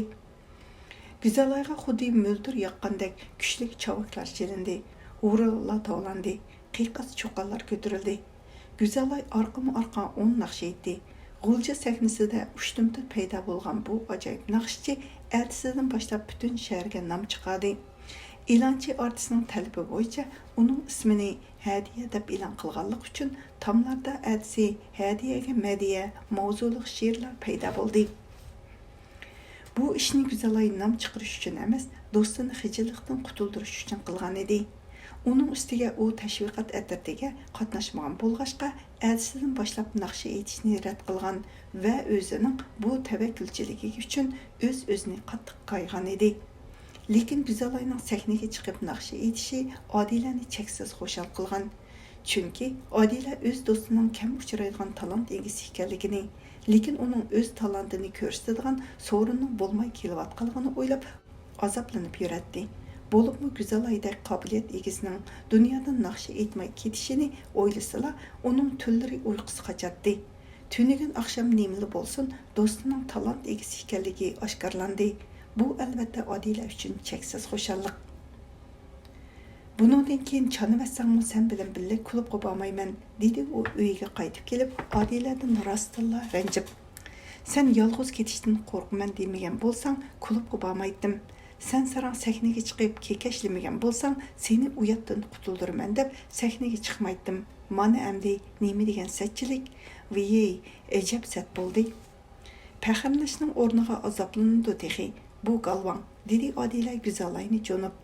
گۈزەلئايغا خۇددى مۆلدۈر ياغقاندەك كۈچلۈك چاۋاكلار چېلىندى، ھۇررىلار توۋلاندى، قىيقاس چۇقانلار كۆتۈرۈلدى. گۈزەلئاي ئارقىمۇ ئارقا ئون ناخشا ئېيتتى. غۇلجا سەھنىسىدە ئۇشتۇمتۇت پەيدا بولغان بۇ ئاجايىپ ناخشىچى ئەتىسىدىن باشلاپ پۈتۈن شەھەرگە نام چىقاردى. ئېلانچى ئارتىسنىڭ تەلىپى بويىچە ئۇنىڭ ئىسمىنى ھەدىيە دەپ ئېلان قىلغانلىقى ئۈچۈن تاملاردا ئەتىسى ھەدىيەگە مەدىيە ماۋزۇلۇق شېئىرلار پەيدا بولدى. بۇ ئىشنى گۈزەلاي نام چىقىرىش ئۈچۈن ئەمەس، دوستىنى خىجىللىقتىن قۇتۇلدۇرۇش ئۈچۈن قىلغان ئىدى. ئۇنىڭ ئۈستىگە ئۇ تەشۋىقات ئەترىتىگە قاتناشمىغان بولغاچقا، ئەتىسىدىن باشلاپ ناخشا ئېيتىشنى رەت قىلغان ۋە ئۆزىنىڭ بۇ تەۋەككۈلچىلىكى ئۈچۈن ئۆز-ئۆزىنى قاتتىق قايغان ئىدى. لېكىن گۈزەلاينىڭ سەھنىگە چىقىپ ناخشا ئېيتىشى ئادىلەنى چەكسىز خۇشال قىلغان. چۈنكى ئادىلە ئۆز دوستىنىڭ كەم ئۇچرايدىغان تالانت ئىگىسى ئىكەنلىكىنى، لېكىن ئۇنىڭ ئۆز تالانتىنى كۆرسىتىدىغان سورۇننىڭ بولماي كېلىۋاتقانلىقىنى ئويلاپ ئازابلىنىپ يۈرەتتى. بولۇپمۇ گۈزەلايدەك قابىلىيەت ئىگىسىنىڭ دۇنيادىن ناخشا ئېيتماي كېتىشىنى ئويلىسىلا، ئۇنىڭ تۈنلىرى ئۇيقۇسى قاچاتتى. تۈنۈگۈن ئاخشام نېمىلا بولسۇن، دوستىنىڭ تالانت ئىگىسى ئىكەنلىكى ئاشكارىلاندى. بۇ، ئەلۋەتتە، ئادىلە ئۈچۈن چەكسىز خۇشاللىق. بۇنىڭدىن كېيىن چانىۋەتسەڭمۇ سەن بىلەن بىللە كۇلۇبقا بارمايمەن، دېدى ئۇ ئۆيىگە قايتىپ كېلىپ، ئادىلەدىن راستتىنلا رەنجىپ. سەن يالغۇز كېتىشتىن قورقىمەن دېمىگەن بولساڭ، كۇلۇبقا بارمايتتىم. سەن ساراڭ سەھنىگە چىقىپ كېكەشلىمىگەن بولساڭ، سېنى ئۇياتتىن قۇتۇلدۇرىمەن دەپ سەھنىگە چىقمايتتىم. مانا ئەمدى نېمە دېگەن سەتچىلىك! ۋىيەي، ئەجەب سەت بولدى! پەخىرلىنىشنىڭ ئورنىغا ئازابلىنىدۇ تېخى بۇ گالۋاڭ، دېدى ئادىلە گۈزەلاينى جونۇپ.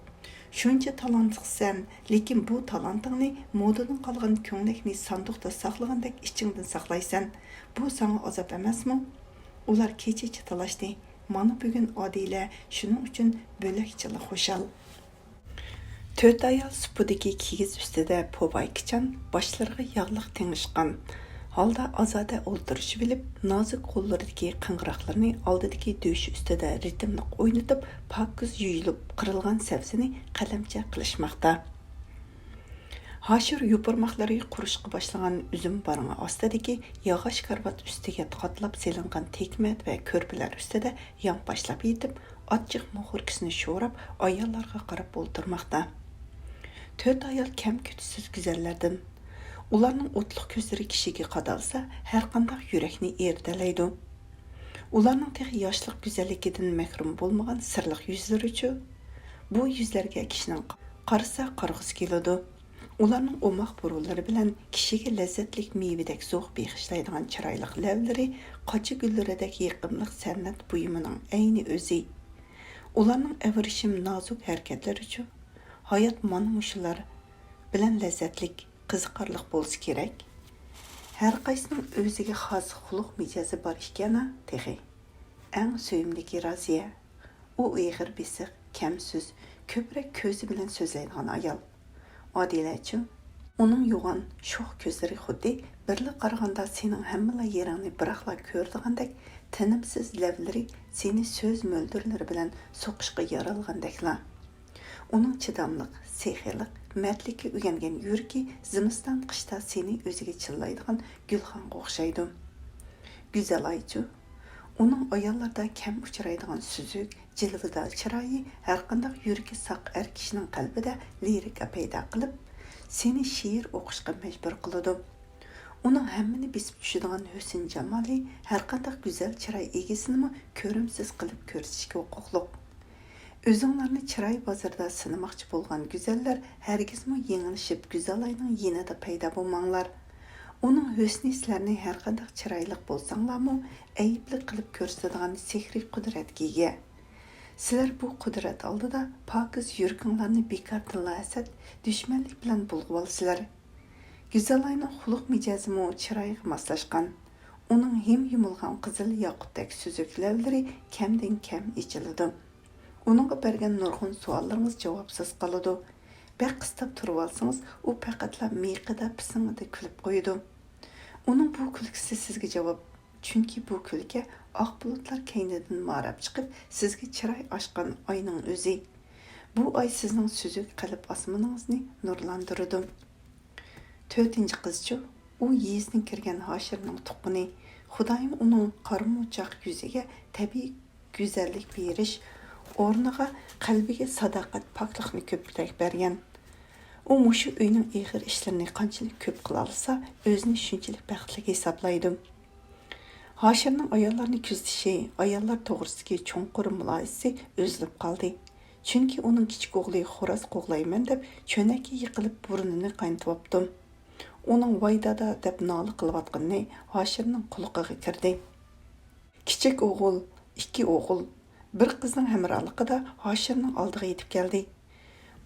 شۇنچە تالانتلىقسەن، لېكىن بۇ تالانتىڭنى مودىدىن قالغان كۆڭلەكنى ساندۇقتا ساقلىغاندەك ئىچىڭدىن ساقلايسەن. بۇ ساڭا ئازاب ئەمەسمۇ؟ ئۇلار كېچىچە تالاشتى. مانا بۈگۈن ئادىلە شۇنىڭ ئۈچۈن بۆلەكچىلا خۇشال. تۆت ئايال سۇپىدىكى كىگىز ئۈستىدە پوۋايكىچان، باشلىرىغا ياغلىق تېڭىشقان ھالدا ئازادە ئولتۇرۇشۇۋېلىپ، نازۇك قوللىرىدىكى قىڭغىراقلىرىنى ئالدىدىكى دۆشە ئۈستىدە رىتىملىق ئوينىتىپ، پاكىز يۇيۇلۇپ قىرىلغان سەۋزىنى قەلەمچە قىلىشماقتا. ھاشىر يوپۇرماقلىرى قۇرۇشقا باشلىغان ئۈزۈم بارىڭى ئاستىدىكى ياغاچ كارىۋات ئۈستىگە قاتلاپ سېلىنغان تېكمە ۋە كۆرپىلەر ئۈستىدە يانپاشلاپ يېتىپ، ئاچچىق مۇخوركىسىنى شوراپ، ئاياللارغا قاراپ ئولتۇرماقتا. تۆت ئايال كەم-كۆتۈشسىز گۈزەللەردىن. ئۇلارنىڭ ئوتلۇق كۆزلىرى كىشىگە قادالسا، ھەرقانداق يۈرەكنى ئېرىتەلەيدۇ. ئۇلارنىڭ تېخى ياشلىق گۈزەللىكىدىن مەھرۇم بولمىغان سىرلىق يۈزلىرىچۇ؟ بۇ يۈزلەرگە كىشىنىڭ قارىسا قارىغۇسى كېلىدۇ. ئۇلارنىڭ ئوماق بۇرۇنلىرى بىلەن كىشىگە لەززەتلىك مېۋىدەك زوق بېغىشلايدىغان چىرايلىق لەۋلىرى قاچا گۈللىرىدەك يېقىملىق سەنئەت بۇيۇمىنىڭ ئەينى ئۆزى. ئۇلارنىڭ ئەۋرىشىم نازۇك ھەرىكەتلىرىچۇ؟ ھايات مانا مۇشۇلار بىلەن لەززەتلىك، قىزىقارلىق بولسا كېرەك. ھەرقايسىنىڭ ئۆزىگە خاس خۇلق مىجەزى بار ئىكەن-ھە تېخى. ئەڭ سۆيۈملۈكى رازىيە. ئۇ ئېغىر بېسىق، كەمسۆز، كۆپرەك كۆزى بىلەن سۆزلەيدىغان ئايال. ئادىلەچۇ؟ ئۇنىڭ يوغان، شوخ كۆزلىرى خۇددى بىرلا قارىغاندا سېنىڭ ھەممىلا يېرىڭنى بىراقلا كۆرىدىغاندەك، تىنىمسىز لەۋلىرى سېنى سۆز مۆلدۈرلىرى بىلەن سوقۇشقا يارالغاندەكلا. ئۇنىڭ چىداملىق، سېخىيلىق، مەردلىككە ئۆگەنگەن يۈرىكى زىمىستان قىشتا سېنى ئۆزىگە چىللايدىغان گۈلخانغا ئوخشايدۇ. گۈزەل ئايچۇ؟ ئۇنىڭ ئاياللاردا كەم ئۇچرايدىغان سۈزۈك، جىلۋىدار چىرايى ھەرقانداق يۈرىكى ساق ئەر كىشىنىڭ قەلبىدە لىرىكا پەيدا قىلىپ، سېنى شېئىر ئوقۇشقا مەجبۇر قىلىدۇ. ئۇنىڭ ھەممىنى بېسىپ چۈشىدىغان ھۆسن-جامالى ھەرقانداق گۈزەل چىراي ئىگىسىنىمۇ كۆرۈمسىز قىلىپ كۆرسىتىشكە ھوقۇقلۇق. ئۆزۈڭلارنى چىراي بازىرىدا سىنىماقچى بولغان گۈزەللەر ھەرگىزمۇ يېڭىلىشىپ گۈزەلاينىڭ يېنىدا پەيدا بولماڭلار. ئۇنىڭ ھۆسنى سىلەرنى ھەرقانداق چىرايلىق بولساڭلارمۇ ئەيىبلىك قىلىپ كۆرسىتىدىغان سېھرىي قۇدرەتكە ئىگە. سىلەر بۇ قۇدرەت ئالدىدا پاكىز يۈرىكىڭلارنى بىكاردىنلا ھەسەت، دۈشمەنلىك بىلەن بۇلغىۋالىسىلەر. گۈزەلاينىڭ خۇلق مىجەزىمۇ چىرايىغا ماسلاشقان. ئۇنىڭ ھىم يۇمۇلغان قىزىل ياقۇتتەك سۈزۈك لەۋلىرى كەمدىن كەم ئېچىلىدۇ. ئۇنىڭغا بەرگەن نۇرغۇن سوئاللىرىڭىز جاۋابسىز قالىدۇ. بەك قىستاپ تۇرۇۋالسىڭىز، ئۇ پەقەتلا مىيىقىدا پىسىڭڭىدە كۈلۈپ قويىدۇ. ئۇنىڭ بۇ كۈلكىسى سىزگە جاۋاب، چۈنكى بۇ كۈلكە ئاق بۇلۇتلار كەينىدىن ماراپ چىقىپ، سىزگە چىراي ئاچقان ئاينىڭ ئۆزى. بۇ ئاي سىزنىڭ سۈزۈك قەلب ئاسمىنىڭىزنى نۇرلاندۇرىدۇ. تۆتىنچى قىزچۇ؟ ئۇ يېزىدىن كىرگەن ھاشىرنىڭ تۇغقىنى. خۇدايىم ئۇنىڭ قارىمۇچاق يۈزىگە تەبىئىي گۈزەللىك بېرىش ئورنىغا قەلبىگە ساداقەت، پاكلىقنى كۆپرەك بەرگەن. ئۇ مۇشۇ ئۆينىڭ ئېغىر ئىشلىرىنى قانچىلىك كۆپ قىلالىسا، ئۆزىنى شۇنچىلىك بەختلىك ھېسابلايدۇ. ھاشىرنىڭ ئاياللارنى كۆزىتىشى، ئاياللار توغرىسىدىكى چوڭقۇر مۇلاھىزىسى ئۈزۈلۈپ قالدى. چۈنكى ئۇنىڭ كىچىك ئوغلى خوراز قوغلايمەن دەپ چۆنەككە يىقىلىپ بۇرنىنى قاينىتىۋاپتۇ. ئۇنىڭ ۋاي دادا دەپ نالە قىلىۋاتقىنى ھاشىرنىڭ قۇلىقىغا كىردى. كىچىك ئوغۇل، ئىككى ئوغۇل، بىر قىزنىڭ ھەمراھلىقىدا ھاشىرنىڭ ئالدىغا يېتىپ كەلدى.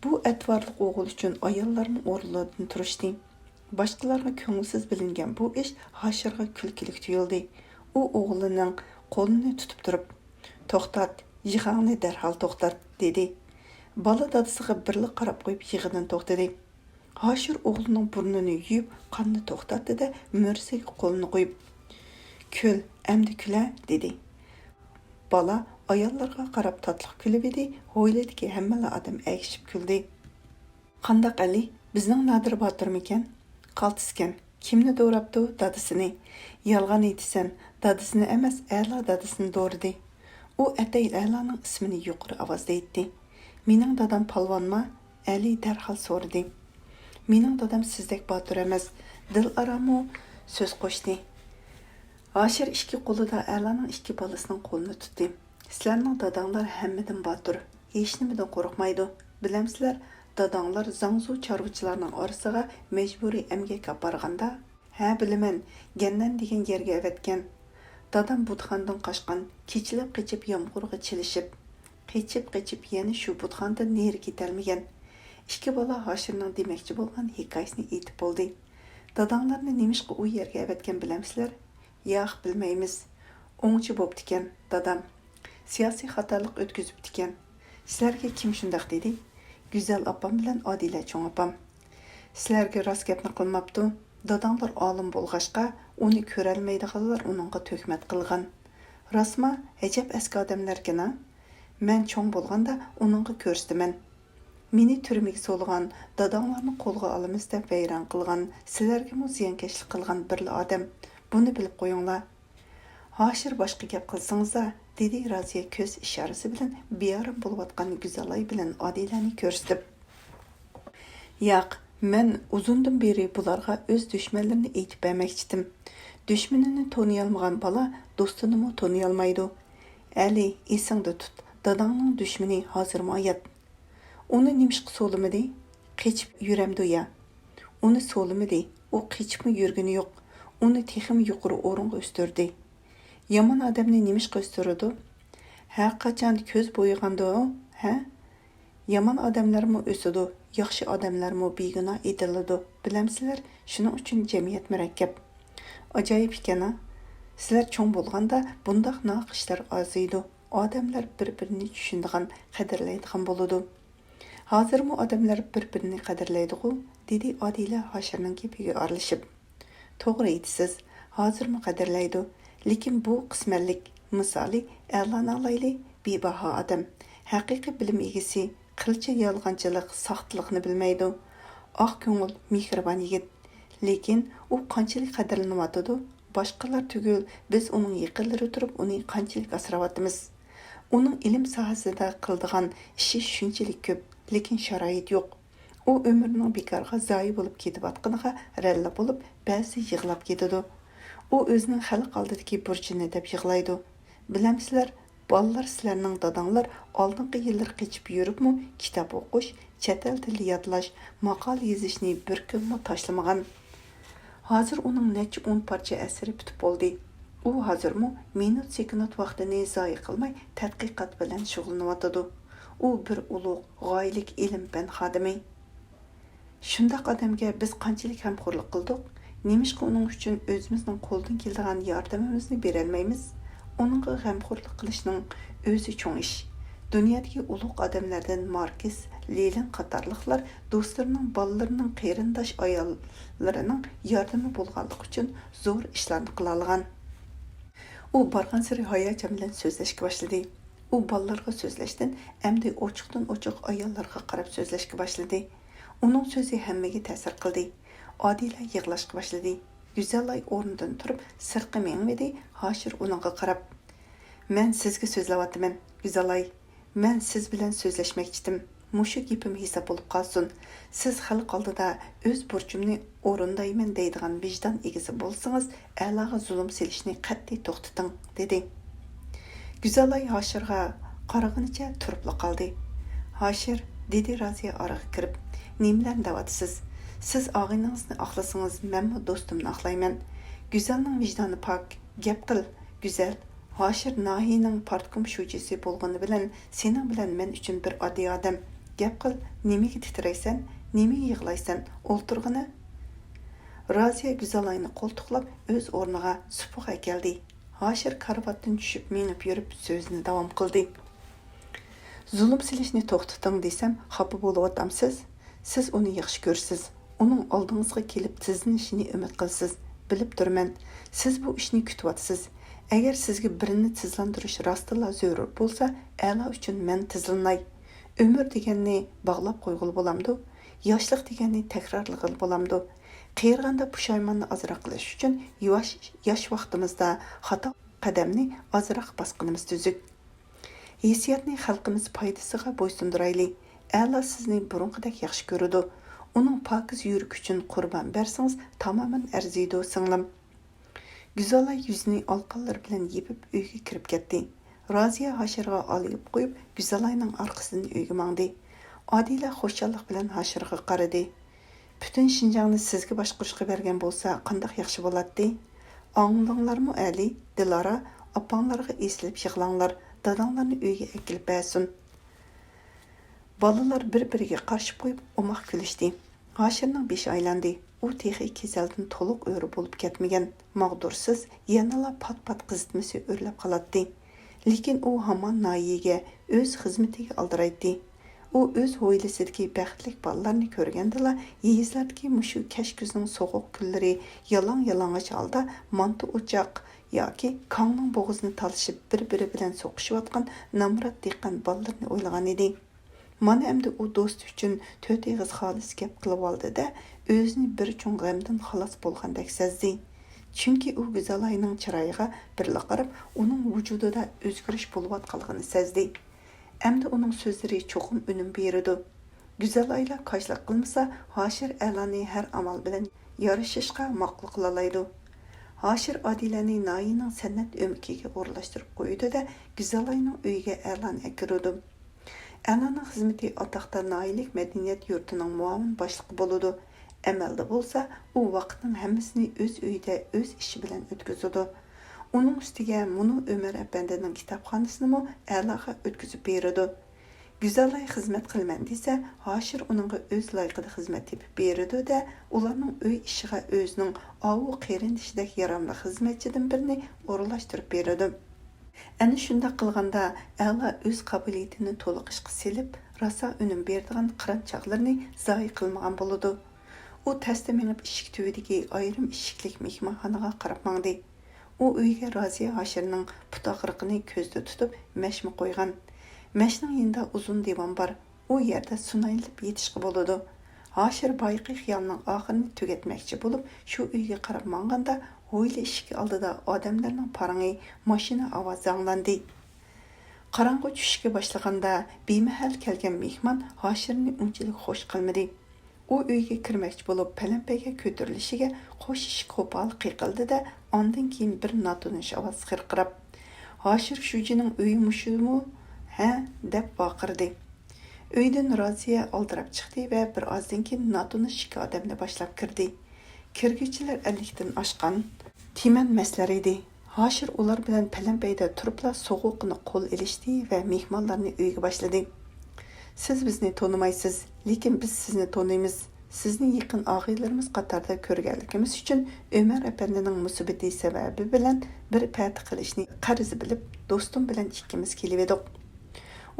بۇ ئەتىۋارلىق ئوغۇل ئۈچۈن ئاياللارمۇ ئورۇنلىرىدىن تۇرۇشتى. باشقىلارغا كۆڭۈلسىز بىلىنگەن بۇ ئىش ھاشىرغا كۈلكىلىك تۇيۇلدى. ئۇ ئوغلىنىڭ قولىنى تۇتۇپ تۇرۇپ، «توختات، يىغاڭنى دەرھال توختات» دېدى. بالا دادىسىغا بىرلا قاراپ قويۇپ يىغىدىن توختىدى. ھاشىر ئوغلىنىڭ بۇرنىنى يۇيۇپ، قاننى توختاتتى-دە، مۈرىسىگە قولىنى قويۇپ، «كۈل، ئەمدى كۈلە» دېدى. بالا ئاياللارغا قاراپ تاتلىق كۈلۈۋىدى، ھويلىدىكى ھەممىلا ئادەم ئەگىشىپ كۈلدى. «قانداق ئەلى، بىزنىڭ نادىر باتۇرمىكەن؟ قالتىسكەن، كىمنى دوراپتۇ؟ دادىسىنى. يالغان ئېيتىسەن، دادىسىنى ئەمەس، ئەلا دادىسىنى دورىدى.» ئۇ ئەتەي ئەلانىڭ ئىسمىنى يۇقىرى ئاۋازدا ئېيتتى. «مېنىڭ دادام پالۋانما؟» ئەلى دەرھال سورىدى. «مېنىڭ دادام سىزدەك باتۇر ئەمەس.» دىلئارامۇ سۆز قوشتى. ھاشىر ئىككى قولىدا ئەلانىڭ ئىككى بالىسىنىڭ قولىنى تۇتتى. «سىلەرنىڭ داداڭلار ھەممىدىن باتۇر، ھېچنېمىدىن قورقمايدۇ. بىلەمسىلەر، داداڭلار زاڭزۇ چارۋىچىلارنىڭ ئارىسىغا مەجبۇرىي ئەمگەككە ئاپارغاندا، ھە، بىلىمەن، گەننەن دېگەن يەرگە ئەۋەتكەن. دادام بۇتخانىدىن قاچقان، كېچىلەپ قېچىپ يامغۇرغا چىلىشىپ، قېچىپ-قېچىپ يەنە شۇ بۇتخانىدىن نېرى كېتەلمىگەن.» ئىككى بالا ھاشىرنىڭ دېمەكچى بولغان ھېكايىسىنى ئېيتىپ بولدى. «داداڭلارنى نېمىشقا ئۇ يەرگە ئەۋەتكەن بىلەمسىلەر؟» «ياق، بىلمەيمىز. ئوڭچى بوپتىكەن، دادام. سىياسىي خاتالىق ئۆتكۈزۈپتىكەن.» «سىلەرگە كىم شۇنداق دېدى؟» «گۈزەل ئاپام بىلەن ئادىلە چوڭ ئاپام.» «سىلەرگە راست گەپنى قىلماپتۇ. داداڭلار ئالىم بولغاچقا، ئۇنى كۆرەلمەيدىغانلار ئۇنىڭغا تۆھمەت قىلغان.» «راستما؟ ئەجەب ئەسكى ئادەملەركەن-ھە.» «مەن چوڭ بولغاندا ئۇنىڭغا كۆرسىتىمەن. مېنى تۈرمىگە سولىغان، داداڭلارنى قولغا ئالىمىز دەپ ۋەيران قىلغان، سىلەرگىمۇ زىيانكەشلىك قىلغان بىرلا ئادەم. بۇنى بىلىپ قويۇڭلار.» «ھاشىر، باشقا گەپ قىلسىڭىزلا»، دېدى رازىيە كۆز ئىشارىسى بىلەن بىئارام بولۇۋاتقان گۈزەلاي بىلەن ئادىلەنى كۆرسىتىپ. «ياق، مەن ئۇزۇندىن بېرى بۇلارغا ئۆز دۈشمەنلىرىنى ئېيتىپ بەرمەكچىتىم. دۈشمىنىنى تونۇيالمىغان بالا دوستىنىمۇ تونۇيالمايدۇ. ئەلى، ئېسىڭدە تۇت، داداڭنىڭ دۈشمىنى ھازىرمۇ ھايات.» «ئۇنى نېمىشقا سولىمىدى؟ قېچىپ يۈرەمدۇ يا؟» «ئۇنى سولىمىدى، ئۇ قېچىپمۇ يۈرگىنى يوق، ئۇنى تېخىمۇ يۇقىرى ئورۇنغا ئۆستۈردى.» «يامان ئادەمنى نېمىشقا ئۆستۈرىدۇ؟ ھەر قاچان كۆز بويىغاندۇ، ھە؟ يامان ئادەملەرمۇ ئۆسىدۇ، ياخشى ئادەملەرمۇ بىگۇناھ ئېتىلىدۇ. بىلەمسىلەر، شۇنىڭ ئۈچۈن جەمئىيەت مۇرەككەپ.» «ئاجايىپ ئىكەن-ھە. سىلەر چوڭ بولغاندا بۇنداق ناھەق ئىشلار ئازىيىدۇ. ئادەملەر بىر-بىرىنى چۈشىنىدىغان، قەدىرلەيدىغان بولىدۇ.» «ھازىرمۇ ئادەملەر بىر-بىرىنى قەدىرلەيدىغۇ؟» دېدى ئادىلە ھاشىرنىڭ گېپىگە ئارىلىشىپ. «توغرا ئېيتىسىز، ھازىرمۇ قەدىرلەيدۇ. لېكىن بۇ قىسمەنلىك. مىسالى، ئەلانى ئالايلى، بىباھا ئادەم. ھەقىقىي بىلىم ئىگىسى، قىلچە يالغانچىلىق، ساختىلىقنى بىلمەيدۇ. ئاق كۆڭۈل، مېھرىبان يىگىت. لېكىن ئۇ قانچىلىك قەدىرلىنىۋاتىدۇ؟ باشقىلار تۈگۈل، بىز ئۇنىڭ يېقىنلىرى تۇرۇپ ئۇنى قانچىلىك ئاسراۋاتىمىز. ئۇنىڭ ئىلىم ساھەسىدە قىلىدىغان ئىشى شۇنچىلىك كۆپ، لېكىن شارائىت يوق. ئۇ ئۆمرىنىڭ بىكارغا زايە بولۇپ كېتىۋاتقىنىغا رەللە بولۇپ، بەزىدە يىغلاپ كېتىدۇ. ئۇ ئۆزىنىڭ خەلق ئالدىدىكى بۇرچىنى دەپ يىغلايدۇ. بىلەمسىلەر، بالىلار سىلەرنىڭ داداڭلار ئالدىنقى يىللىرى قېچىپ يۈرۈپمۇ كىتاب ئوقۇش، چەت ئەل تىلى يادلاش، ماقالە يېزىشنى بىر كۈنمۇ تاشلىمىغان. ھازىر ئۇنىڭ نەچچە ئون پارچە ئەسىرى پۈتۈپ بولدى. ئۇ ھازىرمۇ مىنۇت-سېكۇنت ۋاقتىنى زايە قىلماي تەتقىقات بىلەن شۇغۇللىنىۋاتىدۇ. ئۇ بىر ئۇلۇغ، غايىلىك ئىلىم-پەن خادىمى. شۇنداق ئادەمگە بىز قانچىلىك غەمخورلۇق قىلدۇق؟ نېمىشقا ئۇنىڭ ئۈچۈن ئۆزىمىزنىڭ قولىدىن كېلىدىغان ياردىمىمىزنى بېرەلمەيمىز؟ ئۇنىڭغا غەمخورلۇق قىلىشنىڭ ئۆزى چوڭ ئىش. دۇنيادىكى ئۇلۇغ ئادەملەردىن ماركس، لېنىن قاتارلىقلار دوستلىرىنىڭ بالىلىرىنىڭ قېرىنداش ئاياللىرىنىڭ ياردىمى بولغانلىقى ئۈچۈن زور ئىشلارنى قىلالىغان. ئۇ بارغانسېرى ھاياجان بىلەن سۆزلەشكە باشلىدى. ئۇ بالىلارغا سۆزلەشتىن ئەمدى ئوچۇقتىن-ئوچۇق ئاياللارغا قاراپ سۆزلەشكە باشلىدى. ئۇنىڭ سۆزى ھەممىگە تەسىر قىلدى. ئادىلە يىغلاشقا باشلىدى. گۈزەلاي ئورنىدىن تۇرۇپ سىرتقا مېڭىۋىدى، ھاشىر ئۇنىڭغا قاراپ، مەن سىزگە سۆزلەۋاتىمەن، گۈزەلاي. مەن سىز بىلەن سۆزلەشمەكچىدىم. مۇشۇ گېپىم ھېساب بولۇپ قالسۇن. سىز خەلق ئالدىدا ئۆز بۇرچۇمنى ئورۇندايمەن دەيدىغان ۋىجدان ئىگىسى بولسىڭىز، ئەلاغا زۇلۇم سېلىشنى قەتئىي توختىتىڭ، دېدى. گۈزەلاي ھاشىرغا قارىغىنىچە تۇرۇپلا قالدى. ھاشىر، دېدى رازىيە ئارىغا كىرىپ، نېمىلەرنى دەۋاتىسىز؟ سىز ئاغىنىڭىزنى ئاقلىسىڭىز، مەنمۇ دوستۇمنى ئاقلايمەن. گۈزەلنىڭ ۋىجدانى پاك. گەپ قىل، گۈزەل. ھاشىر ناھىيىنىڭ پارتكوم شۇجىسى بولغىنى بىلەن سېنىڭ بىلەن مەن ئۈچۈن بىر ئاددىي ئادەم. گەپ قىل، نېمىگە تىترەيسەن، نېمىگە يىغلايسەن؟ ئولتۇرغىنە. رازىيە گۈزەلاينى قولتۇقلاپ ئۆز ئورنىغا، سۇپىغا ئەكەلدى. ھاشىر كارىۋاتتىن چۈشۈپ مېڭىپ يۈرۈپ سۆزىنى داۋام قىلدى. زۇلۇم سېلىشنى توختىتىڭ دېسەم خاپا بولۇۋاتامسىز؟ سىز ئۇنى ياخشى كۆرىسىز. ئۇنىڭ ئالدىڭىزغا كېلىپ تىزلىنىشىنى ئۈمىد قىلىسىز. بىلىپ تۇرىمەن، سىز بۇ ئىشنى كۈتۈۋاتىسىز. ئەگەر سىزگە بىرىنى تىزلاندۇرۇش راستتىنلا زۆرۈر بولسا، ئەلا ئۈچۈن مەن تىزلىناي. ئۆمۈر دېگەننى باغلاپ قويغىلى بولامدۇ؟ ياشلىق دېگەننى تەكرارلىغىلى بولامدۇ؟ قېرىغاندا پۇشايماننى ئازراق قىلىش ئۈچۈن ياش، ياش ۋاقتىمىزدا خاتا قەدەمنى ئازراق باسقىنىمىز تۈزۈك. ھېسسىياتنى خەلقىمىز پايدىسىغا بويسۇندۇرايلى. ئەلا سىزنى بۇرۇنقىدەك ياخشى كۆرىدۇ. ئۇنىڭ پاكىز يۈرىكى ئۈچۈن قۇربان بەرسىڭىز تامامەن ئەرزىيدۇ، سىڭلىم. گۈزەلاي يۈزىنى ئالىقانلىرى بىلەن يېپىپ ئۆيگە كىرىپ كەتتى. رازىيە ھاشىرغا ئالىيىپ قويۇپ، گۈزەلاينىڭ ئارقىسىدىن ئۆيگە ماڭدى. ئادىلە خۇشاللىق بىلەن ھاشىرغا قارىدى. پۈتۈن شىنجاڭنى سىزگە باشقۇرۇشقا بەرگەن بولسا قانداق ياخشى بولاتتى؟ ئاڭلىدىڭلارمۇ ئەلى، دىلارا، ئاپاڭلارغا ئېسىلىپ يىغلاڭلار، داداڭلارنى ئۆيگە ئەكېلىپ بەرسۇن. بالىلار بىر-بىرىگە قارىشىپ قويۇپ ئوماق كۈلۈشتى. ھاشىرنىڭ بېشى ئايلاندى. ئۇ تېخى كېسەلدىن تولۇق ئۆرە بولۇپ كەتمىگەن، ماغدۇرسىز، يەنىلا پات-پات قىزىتمىسى ئۆرلەپ قالاتتى. لېكىن ئۇ ھامان ناھىيەگە، ئۆز خىزمىتىگە ئالدىرايتتى. ئۇ ئۆز ھويلىسىدىكى بەختلىك بالىلارنى كۆرگەندىلا، يېزىلاردىكى مۇشۇ كەچ كۈزنىڭ سوغۇق كۈنلىرى يالاڭ-يالىڭاچ ھالدا مانتا ئوچاق ياكى كاڭنىڭ بوغۇزىنى تالىشىپ بىر-بىرى بىلەن سوقۇشۇۋاتقان نامرات دېھقان بالىلىرىنى ئويلىغانىدى. مانا ئەمدى ئۇ دوستى ئۈچۈن تۆت ئېغىز خالىس گەپ قىلىۋالدى-دە، ئۆزىنى بىر چوڭ غەمدىن خالاس بولغاندەك سەزدى. چۈنكى ئۇ گۈزەلاينىڭ چىرايىغا بىرلا قاراپ، ئۇنىڭ ۋۇجۇدىدا ئۆزگىرىش بولۇۋاتقانلىقىنى سەزدى. ئەمدى ئۇنىڭ سۆزلىرى چوقۇم ئۈنۈم بېرىدۇ. گۈزەلايلا كاجلىق قىلمىسا، ھاشىر ئەلانى ھەر ئامال بىلەن يارىشىشقا ماقۇل قىلالايدۇ. ھاشىر ئادىلەنى ناھىيەنىڭ سەنئەت ئۆمىكىگە ئورۇنلاشتۇرۇپ قويىدۇ-دە، گۈزەلاينىڭ ئۆيىگە ئەلانى ئەكىرىدۇ. ئەلانىڭ خىزمىتى ئاتاقتا ناھىيەلىك مەدەنىيەت يۇرتىنىڭ مۇئاۋىن باشلىقى بولىدۇ. ئەمەلدە بولسا، ئۇ ۋاقىتنىڭ ھەممىسىنى ئۆز ئۆيىدە، ئۆز ئىشى بىلەن ئۆتكۈزىدۇ. ئۇنىڭ ئۈستىگە مۇنۇ ئۆمەر ئەپەندىنىڭ كىتابخانىسىنىمۇ ئەلاغا ئۆتكۈزۈپ بېرىدۇ. گۈزەلاي خىزمەت قىلىمەن دېسە، ھاشىر ئۇنىڭغا ئۆز لايىقىدا خىزمەت تېپىپ بېرىدۇ-دە، ئۇلارنىڭ ئۆي ئىشىغا ئۆزىنىڭ ئاۋۇ قېرىندىشىدەك ياراملىق خىزمەتچىدىن بىرنى ئورۇنلاشتۇرۇپ بېرىدۇ. ئەنە شۇنداق قىلغاندا، ئەلا ئۆز قابىلىيىتىنى تولۇق ئىشقا سېلىپ، راسا ئۈنۈم بېرىدىغان قىران چاغلىرىنى زايە قىلمىغان بولىدۇ. ئۇ تەستە مېڭىپ ئىشىك تۈۋىدىكى ئايرىم ئىشىكلىك مېھمانخانىغا قاراپ ماڭدى. ئۇ ئۆيگە رازىيە ھاشىرنىڭ پۇت ئاغرىقىنى كۆزدە تۇتۇپ مەشمۇ قويغان. مەشنىڭ يېنىدا ئۇزۇن دىۋان بار. ئۇ يەردە سۇنايلىپ يېتىشقا بولىدۇ. ھاشىر بايىقى خىيالنىڭ ئاخىرىنى تۈگەتمەكچى بولۇپ، شۇ ئۆيگە قاراپ ماڭغاندا، ھويلا ئىشىكى ئالدىدا ئادەملەرنىڭ پارىڭى، ماشىنا ئاۋازى ئاڭلاندى. قاراڭغۇ چۈشۈشكە باشلىغاندا، بىمەھەل كەلگەن مېھمان ھاشىرنى ئۇنچىلىك خوش قىلمىدى. ئۇ ئۆيگە كىرمەكچى بولۇپ، پەلەمپەيگە كۆتۈرۈلۈشىگە قوش ئىشىك قوپالى قېقىلدى-دە، ئاندىن كېيىن بىر ناتونۇش ئاۋاز خىرقىراپ، «ھاشىر شۇجىنىڭ ئۆيى مۇشۇمۇ، ھە؟» دەپ ۋارقىرىدى. ئۆيدىن رازىيە ئالدىراپ چىقتى ۋە بىر ئازدىن كېيىن ناتونۇش ئىككى ئادەمنى باشلاپ كىردى. كىرگۈچىلەر ئەللىكتىن ئاشقان تىمەن مەستلەر ئىدى. ھاشىر ئۇلار بىلەن پەلەمپەيدە تۇرۇپلا سوغۇققىنە قول ئېلىشتى ۋە مېھمانلارنى ئۆيگە باشلىدى. «سىز بىزنى تونۇمايسىز، لېكىن بىز سىزنى تونۇيمىز. سىزنى يېقىن ئاغىنىلىرىمىز قاتارىدا كۆرگەنلىكىمىز ئۈچۈن ئۆمەر ئەپەندىنىڭ مۇسىبىتى سەۋەبى بىلەن بىر پەتە قىلىشنى قەرز بىلىپ، دوستۇم بىلەن ئىككىمىز كېلىۋىدۇق.»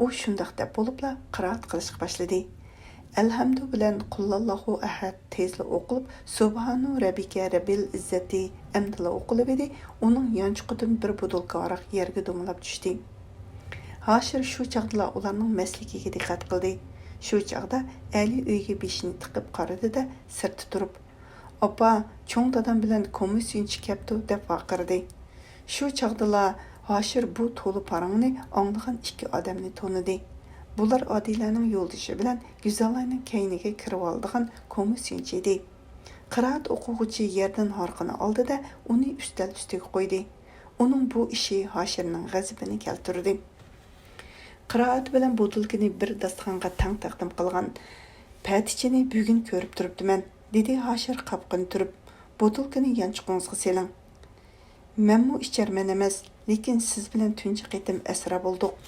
ئۇ شۇنداق دەپ بولۇپلا قىرائەت قىلىشقا باشلىدى. ئەلھەمدۇ بىلەن قۇللاللاھۇ ئەھەد تېزلا ئوقۇلۇپ، سۇبھانۇ رەببىكە رەببىل ئىززەتى ئەمدىلا ئوقۇلۇۋىدى، ئۇنىڭ يانچۇقىدىن بىر بوتۇلكا ھاراق يەرگە دومىلاپ چۈشتى. ھاشىر شۇ چاغدىلا ئۇلارنىڭ مەستلىكىگە دىققەت قىلدى. شۇ چاغدا ئەلى ئۆيگە بېشىنى تىقىپ قارىدى-دە، سىرتتا تۇرۇپ، «ئاپا، چوڭ دادام بىلەن كومىسسىيونچى كەپتۇ» دەپ ۋارقىرىدى. شۇ چاغدىلا ھاشىر بۇ تولا پاراڭنى ئاڭلىغان ئىككى ئادەمنى تونۇدى. بۇلار ئادىلەنىڭ يولدىشى بىلەن گۈزەلاينىڭ كەينىگە كىرىۋالىدىغان كومىسسىيونچى ئىدى. قىرائەت ئوقۇغۇچى يەردىن ھارقىنى ئالدى-دە، ئۇنى ئۈستەل ئۈستىگە قويدى. ئۇنىڭ بۇ ئىشى ھاشىرنىڭ غەزىپىنى كەلتۈردى. قىرائەت بىلەن بوتۇلكىنى بىر داستىخانغا تەڭ تەقدىم قىلغان پەتىچىنى بۈگۈن كۆرۈپ تۇرۇپتىمەن، دېدى ھاشىر قاپىقىنى تۈرۈپ. بوتۇلكىنى يانچۇقىڭىزغا سېلىڭ. مەنمۇ ئىچەرمەن ئەمەس، لېكىن سىز بىلەن تۇنجى قېتىم ئەسرا بولدۇق.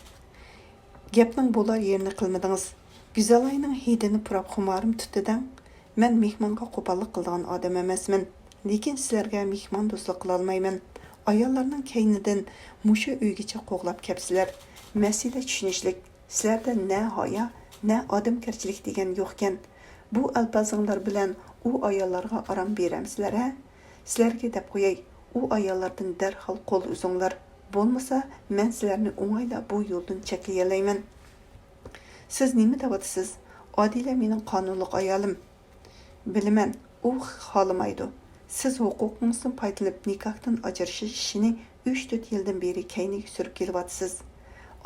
گەپنىڭ بولار يېرىنى قىلمىدىڭىز. گۈزەلاينىڭ ھىدىنى پۇراپ خۇمارىم تۇتتى دەڭ. مەن مېھمانغا قوپاللىق قىلىدىغان ئادەم ئەمەسمەن. لېكىن سىلەرگە مېھماندوستلۇق قىلالمايمەن. ئاياللارنىڭ كەينىدىن مۇشۇ ئۆيگىچە قوغلاپ كەپسىلەر. مەسىلە چۈشىنىشلىك. سىلەردە نە ھايا، نە ئادەمگەرچىلىك دېگەن يوقكەن. بۇ ئەلپازىڭلار بىلەن ئۇ ئاياللارغا ئارام بېرەمسىلەر ھە؟ سىلەرگە دەپ قوياي، ئۇ ئاياللاردىن دەرھال قول ئۈزۈڭلار. بولمىسا، مەن سىلەرنى ئوڭايلا بۇ يولدىن چەكلىيەلەيمەن. سىز نېمە دەۋاتىسىز؟ ئادىلە مېنىڭ قانۇنلۇق ئايالىم. بىلىمەن، ئۇ خالىمايدۇ. سىز ھوقۇقىڭىزدىن پايدىلىنىپ نىكاھتىن ئاجرىشىش ئىشىنى ئۈچ-تۆت يىلدىن بېرى كەينىگە سۈرۈپ كېلىۋاتىسىز.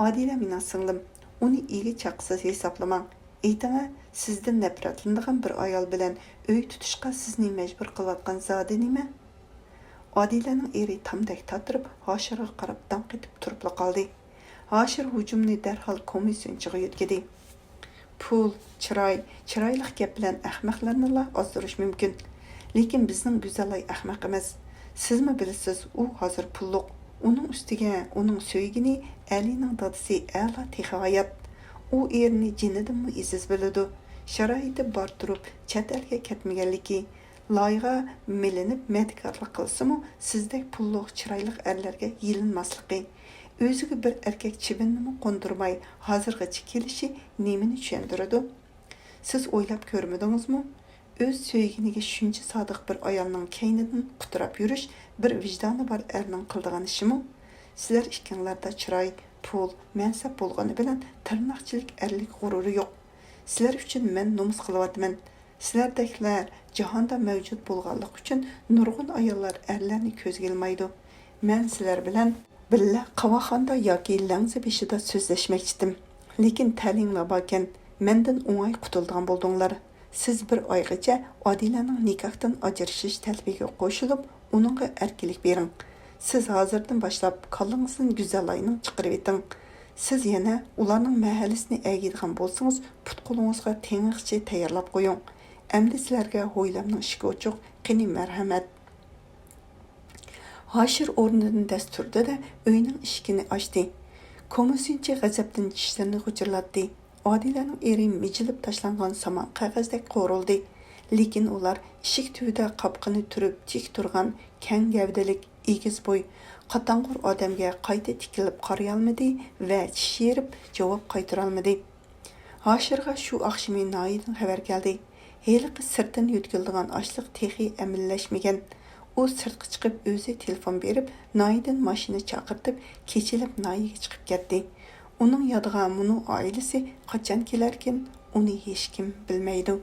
ئادىلە مېنىڭ سىڭلىم، ئۇنى ئىگە چاقىسىز ھېسابلىماڭ. ئېيتىڭە، سىزدىن نەپرەتلىنىدىغان بىر ئايال بىلەن ئۆي تۇتۇشقا سىزنى مەجبۇر قىلىۋاتقان زادى نېمە؟ ئادىلەنىڭ ئېرى تامدەك تاتىرىپ، ھاشىرغا قاراپ داڭ قېتىپ تۇرۇپلا قالدى. ھاشىر ھۇجۇمنى دەرھال كومىسسىيونچىغا يۆتكىدى. پۇل، چىراي، چىرايلىق گەپ بىلەن ئەخمەقلەرنىلا ئازدۇرۇش مۇمكىن. لېكىن بىزنىڭ گۈزەلاي ئەخمەق ئەمەس. سىزمۇ بىلىسىز، ئۇ ھازىر پۇللۇق. ئۇنىڭ ئۈستىگە ئۇنىڭ سۆيگىنى ئەلىنىڭ دادىسى ئەلا تېخى ھايات. ئۇ ئېرىنى جېنىدىنمۇ ئېزىز بىلىدۇ. شارائىتى بار تۇرۇپ چەت ئەلگە كەتمىگەنلىكى، لايغا مىلىنىپ مەدىكارلىق قىلسىمۇ، سىزدەك پۇللۇق، چىرايلىق ئەرلەرگە يېلىنماسلىقى، ئۆزىگە بىر ئەركەك چىۋىننىمۇ قوندۇرماي ھازىرغىچە كېلىشى نېمىنى چۈشەندۈرىدۇ؟ سىز ئويلاپ كۆرمىدىڭىزمۇ؟ ئۆز سۆيگىنىگە شۇنچە سادىق بىر ئايالنىڭ كەينىدىن قۇتراپ يۈرۈش بىر ۋىجدانى بار ئەرنىڭ قىلىدىغان ئىشىمۇ؟ سىلەر ئىككىڭلاردا چىراي، پۇل، مەنسەپ بولغىنى بىلەن تىرناقچىلىك ئەرلىك غۇرۇرى يوق. سىلەر ئۈچۈن مەن نومۇس قىلىۋاتىمەن. سىلەردەكلەر جاھاندا مەۋجۇت بولغانلىقى ئۈچۈن نۇرغۇن ئاياللار ئەرلەرنى كۆزگە ئىلمايدۇ. مەن سىلەر بىلەن بىللە قاۋاقخانىدا ياكى لەڭزە بېشىدا سۆزلەشمەكچىدىم. لېكىن تەلىيىڭلار باركەن، مەندىن ئوڭاي قۇتۇلىدىغان بولدۇڭلار. سىز بىر ئايغىچە ئادىلەنىڭ نىكاھتىن ئاجرىشىش تەلىپىگە قوشۇلۇپ، ئۇنىڭغا ئەركىنلىك بېرىڭ. سىز ھازىردىن باشلاپ كاللىڭىزدىن گۈزەلاينىڭ چىقىرىۋېتىڭ. سىز يەنە ئۇلارنىڭ مەھەللىسىنى ئەگىيدىغان بولسىڭىز، پۇت-قولىڭىزغا تېڭىغىچە تەييارلاپ قويۇڭ. ئەمدى سىلەرگە ھويلامنىڭ ئىشىكى ئوچۇق، قېنى مەرھەمەت. ھاشىر ئورنىدىن دەس تۇردى-دە، ئۆينىڭ ئىشىكىنى ئاچتى. كومىسسىيونچى غەزەپتىن چىشلىرىنى غۇچۇرلاتتى. ئادىلەنىڭ ئېرى مىجىلىپ تاشلانغان سامان قەغەزدەك قورۇلدى. لېكىن ئۇلار ئىشىك تۈۋىدە قاپىقىنى تۈرۈپ تىك تۇرغان كەڭ گەۋدىلىك، ئېگىز بوي، قاتاڭغۇر ئادەمگە قايتا تىكىلىپ قارىيالمىدى ۋە چىش يېرىپ جاۋاب قايتۇرالمىدى. ھاشىرغا شۇ ئاخشىمى ناھىيەدىن خەۋەر كەلدى. ھېلىقى سىرتتىن يۆتكىلىدىغان ئاشلىق تېخى ئەمەللەشمىگەن. ئۇ سىرتقا چىقىپ ئۆزى تېلېفون بېرىپ، ناھىيەدىن ماشىنا چاقىرتىپ، كېچىلەپ ناھىيەگە چىقىپ كەتتى. ئۇنىڭ يادىغا مۇنۇ ئائىلىسى قاچان كېلەركىن، ئۇنى ھېچكىم بىلمەيدۇ.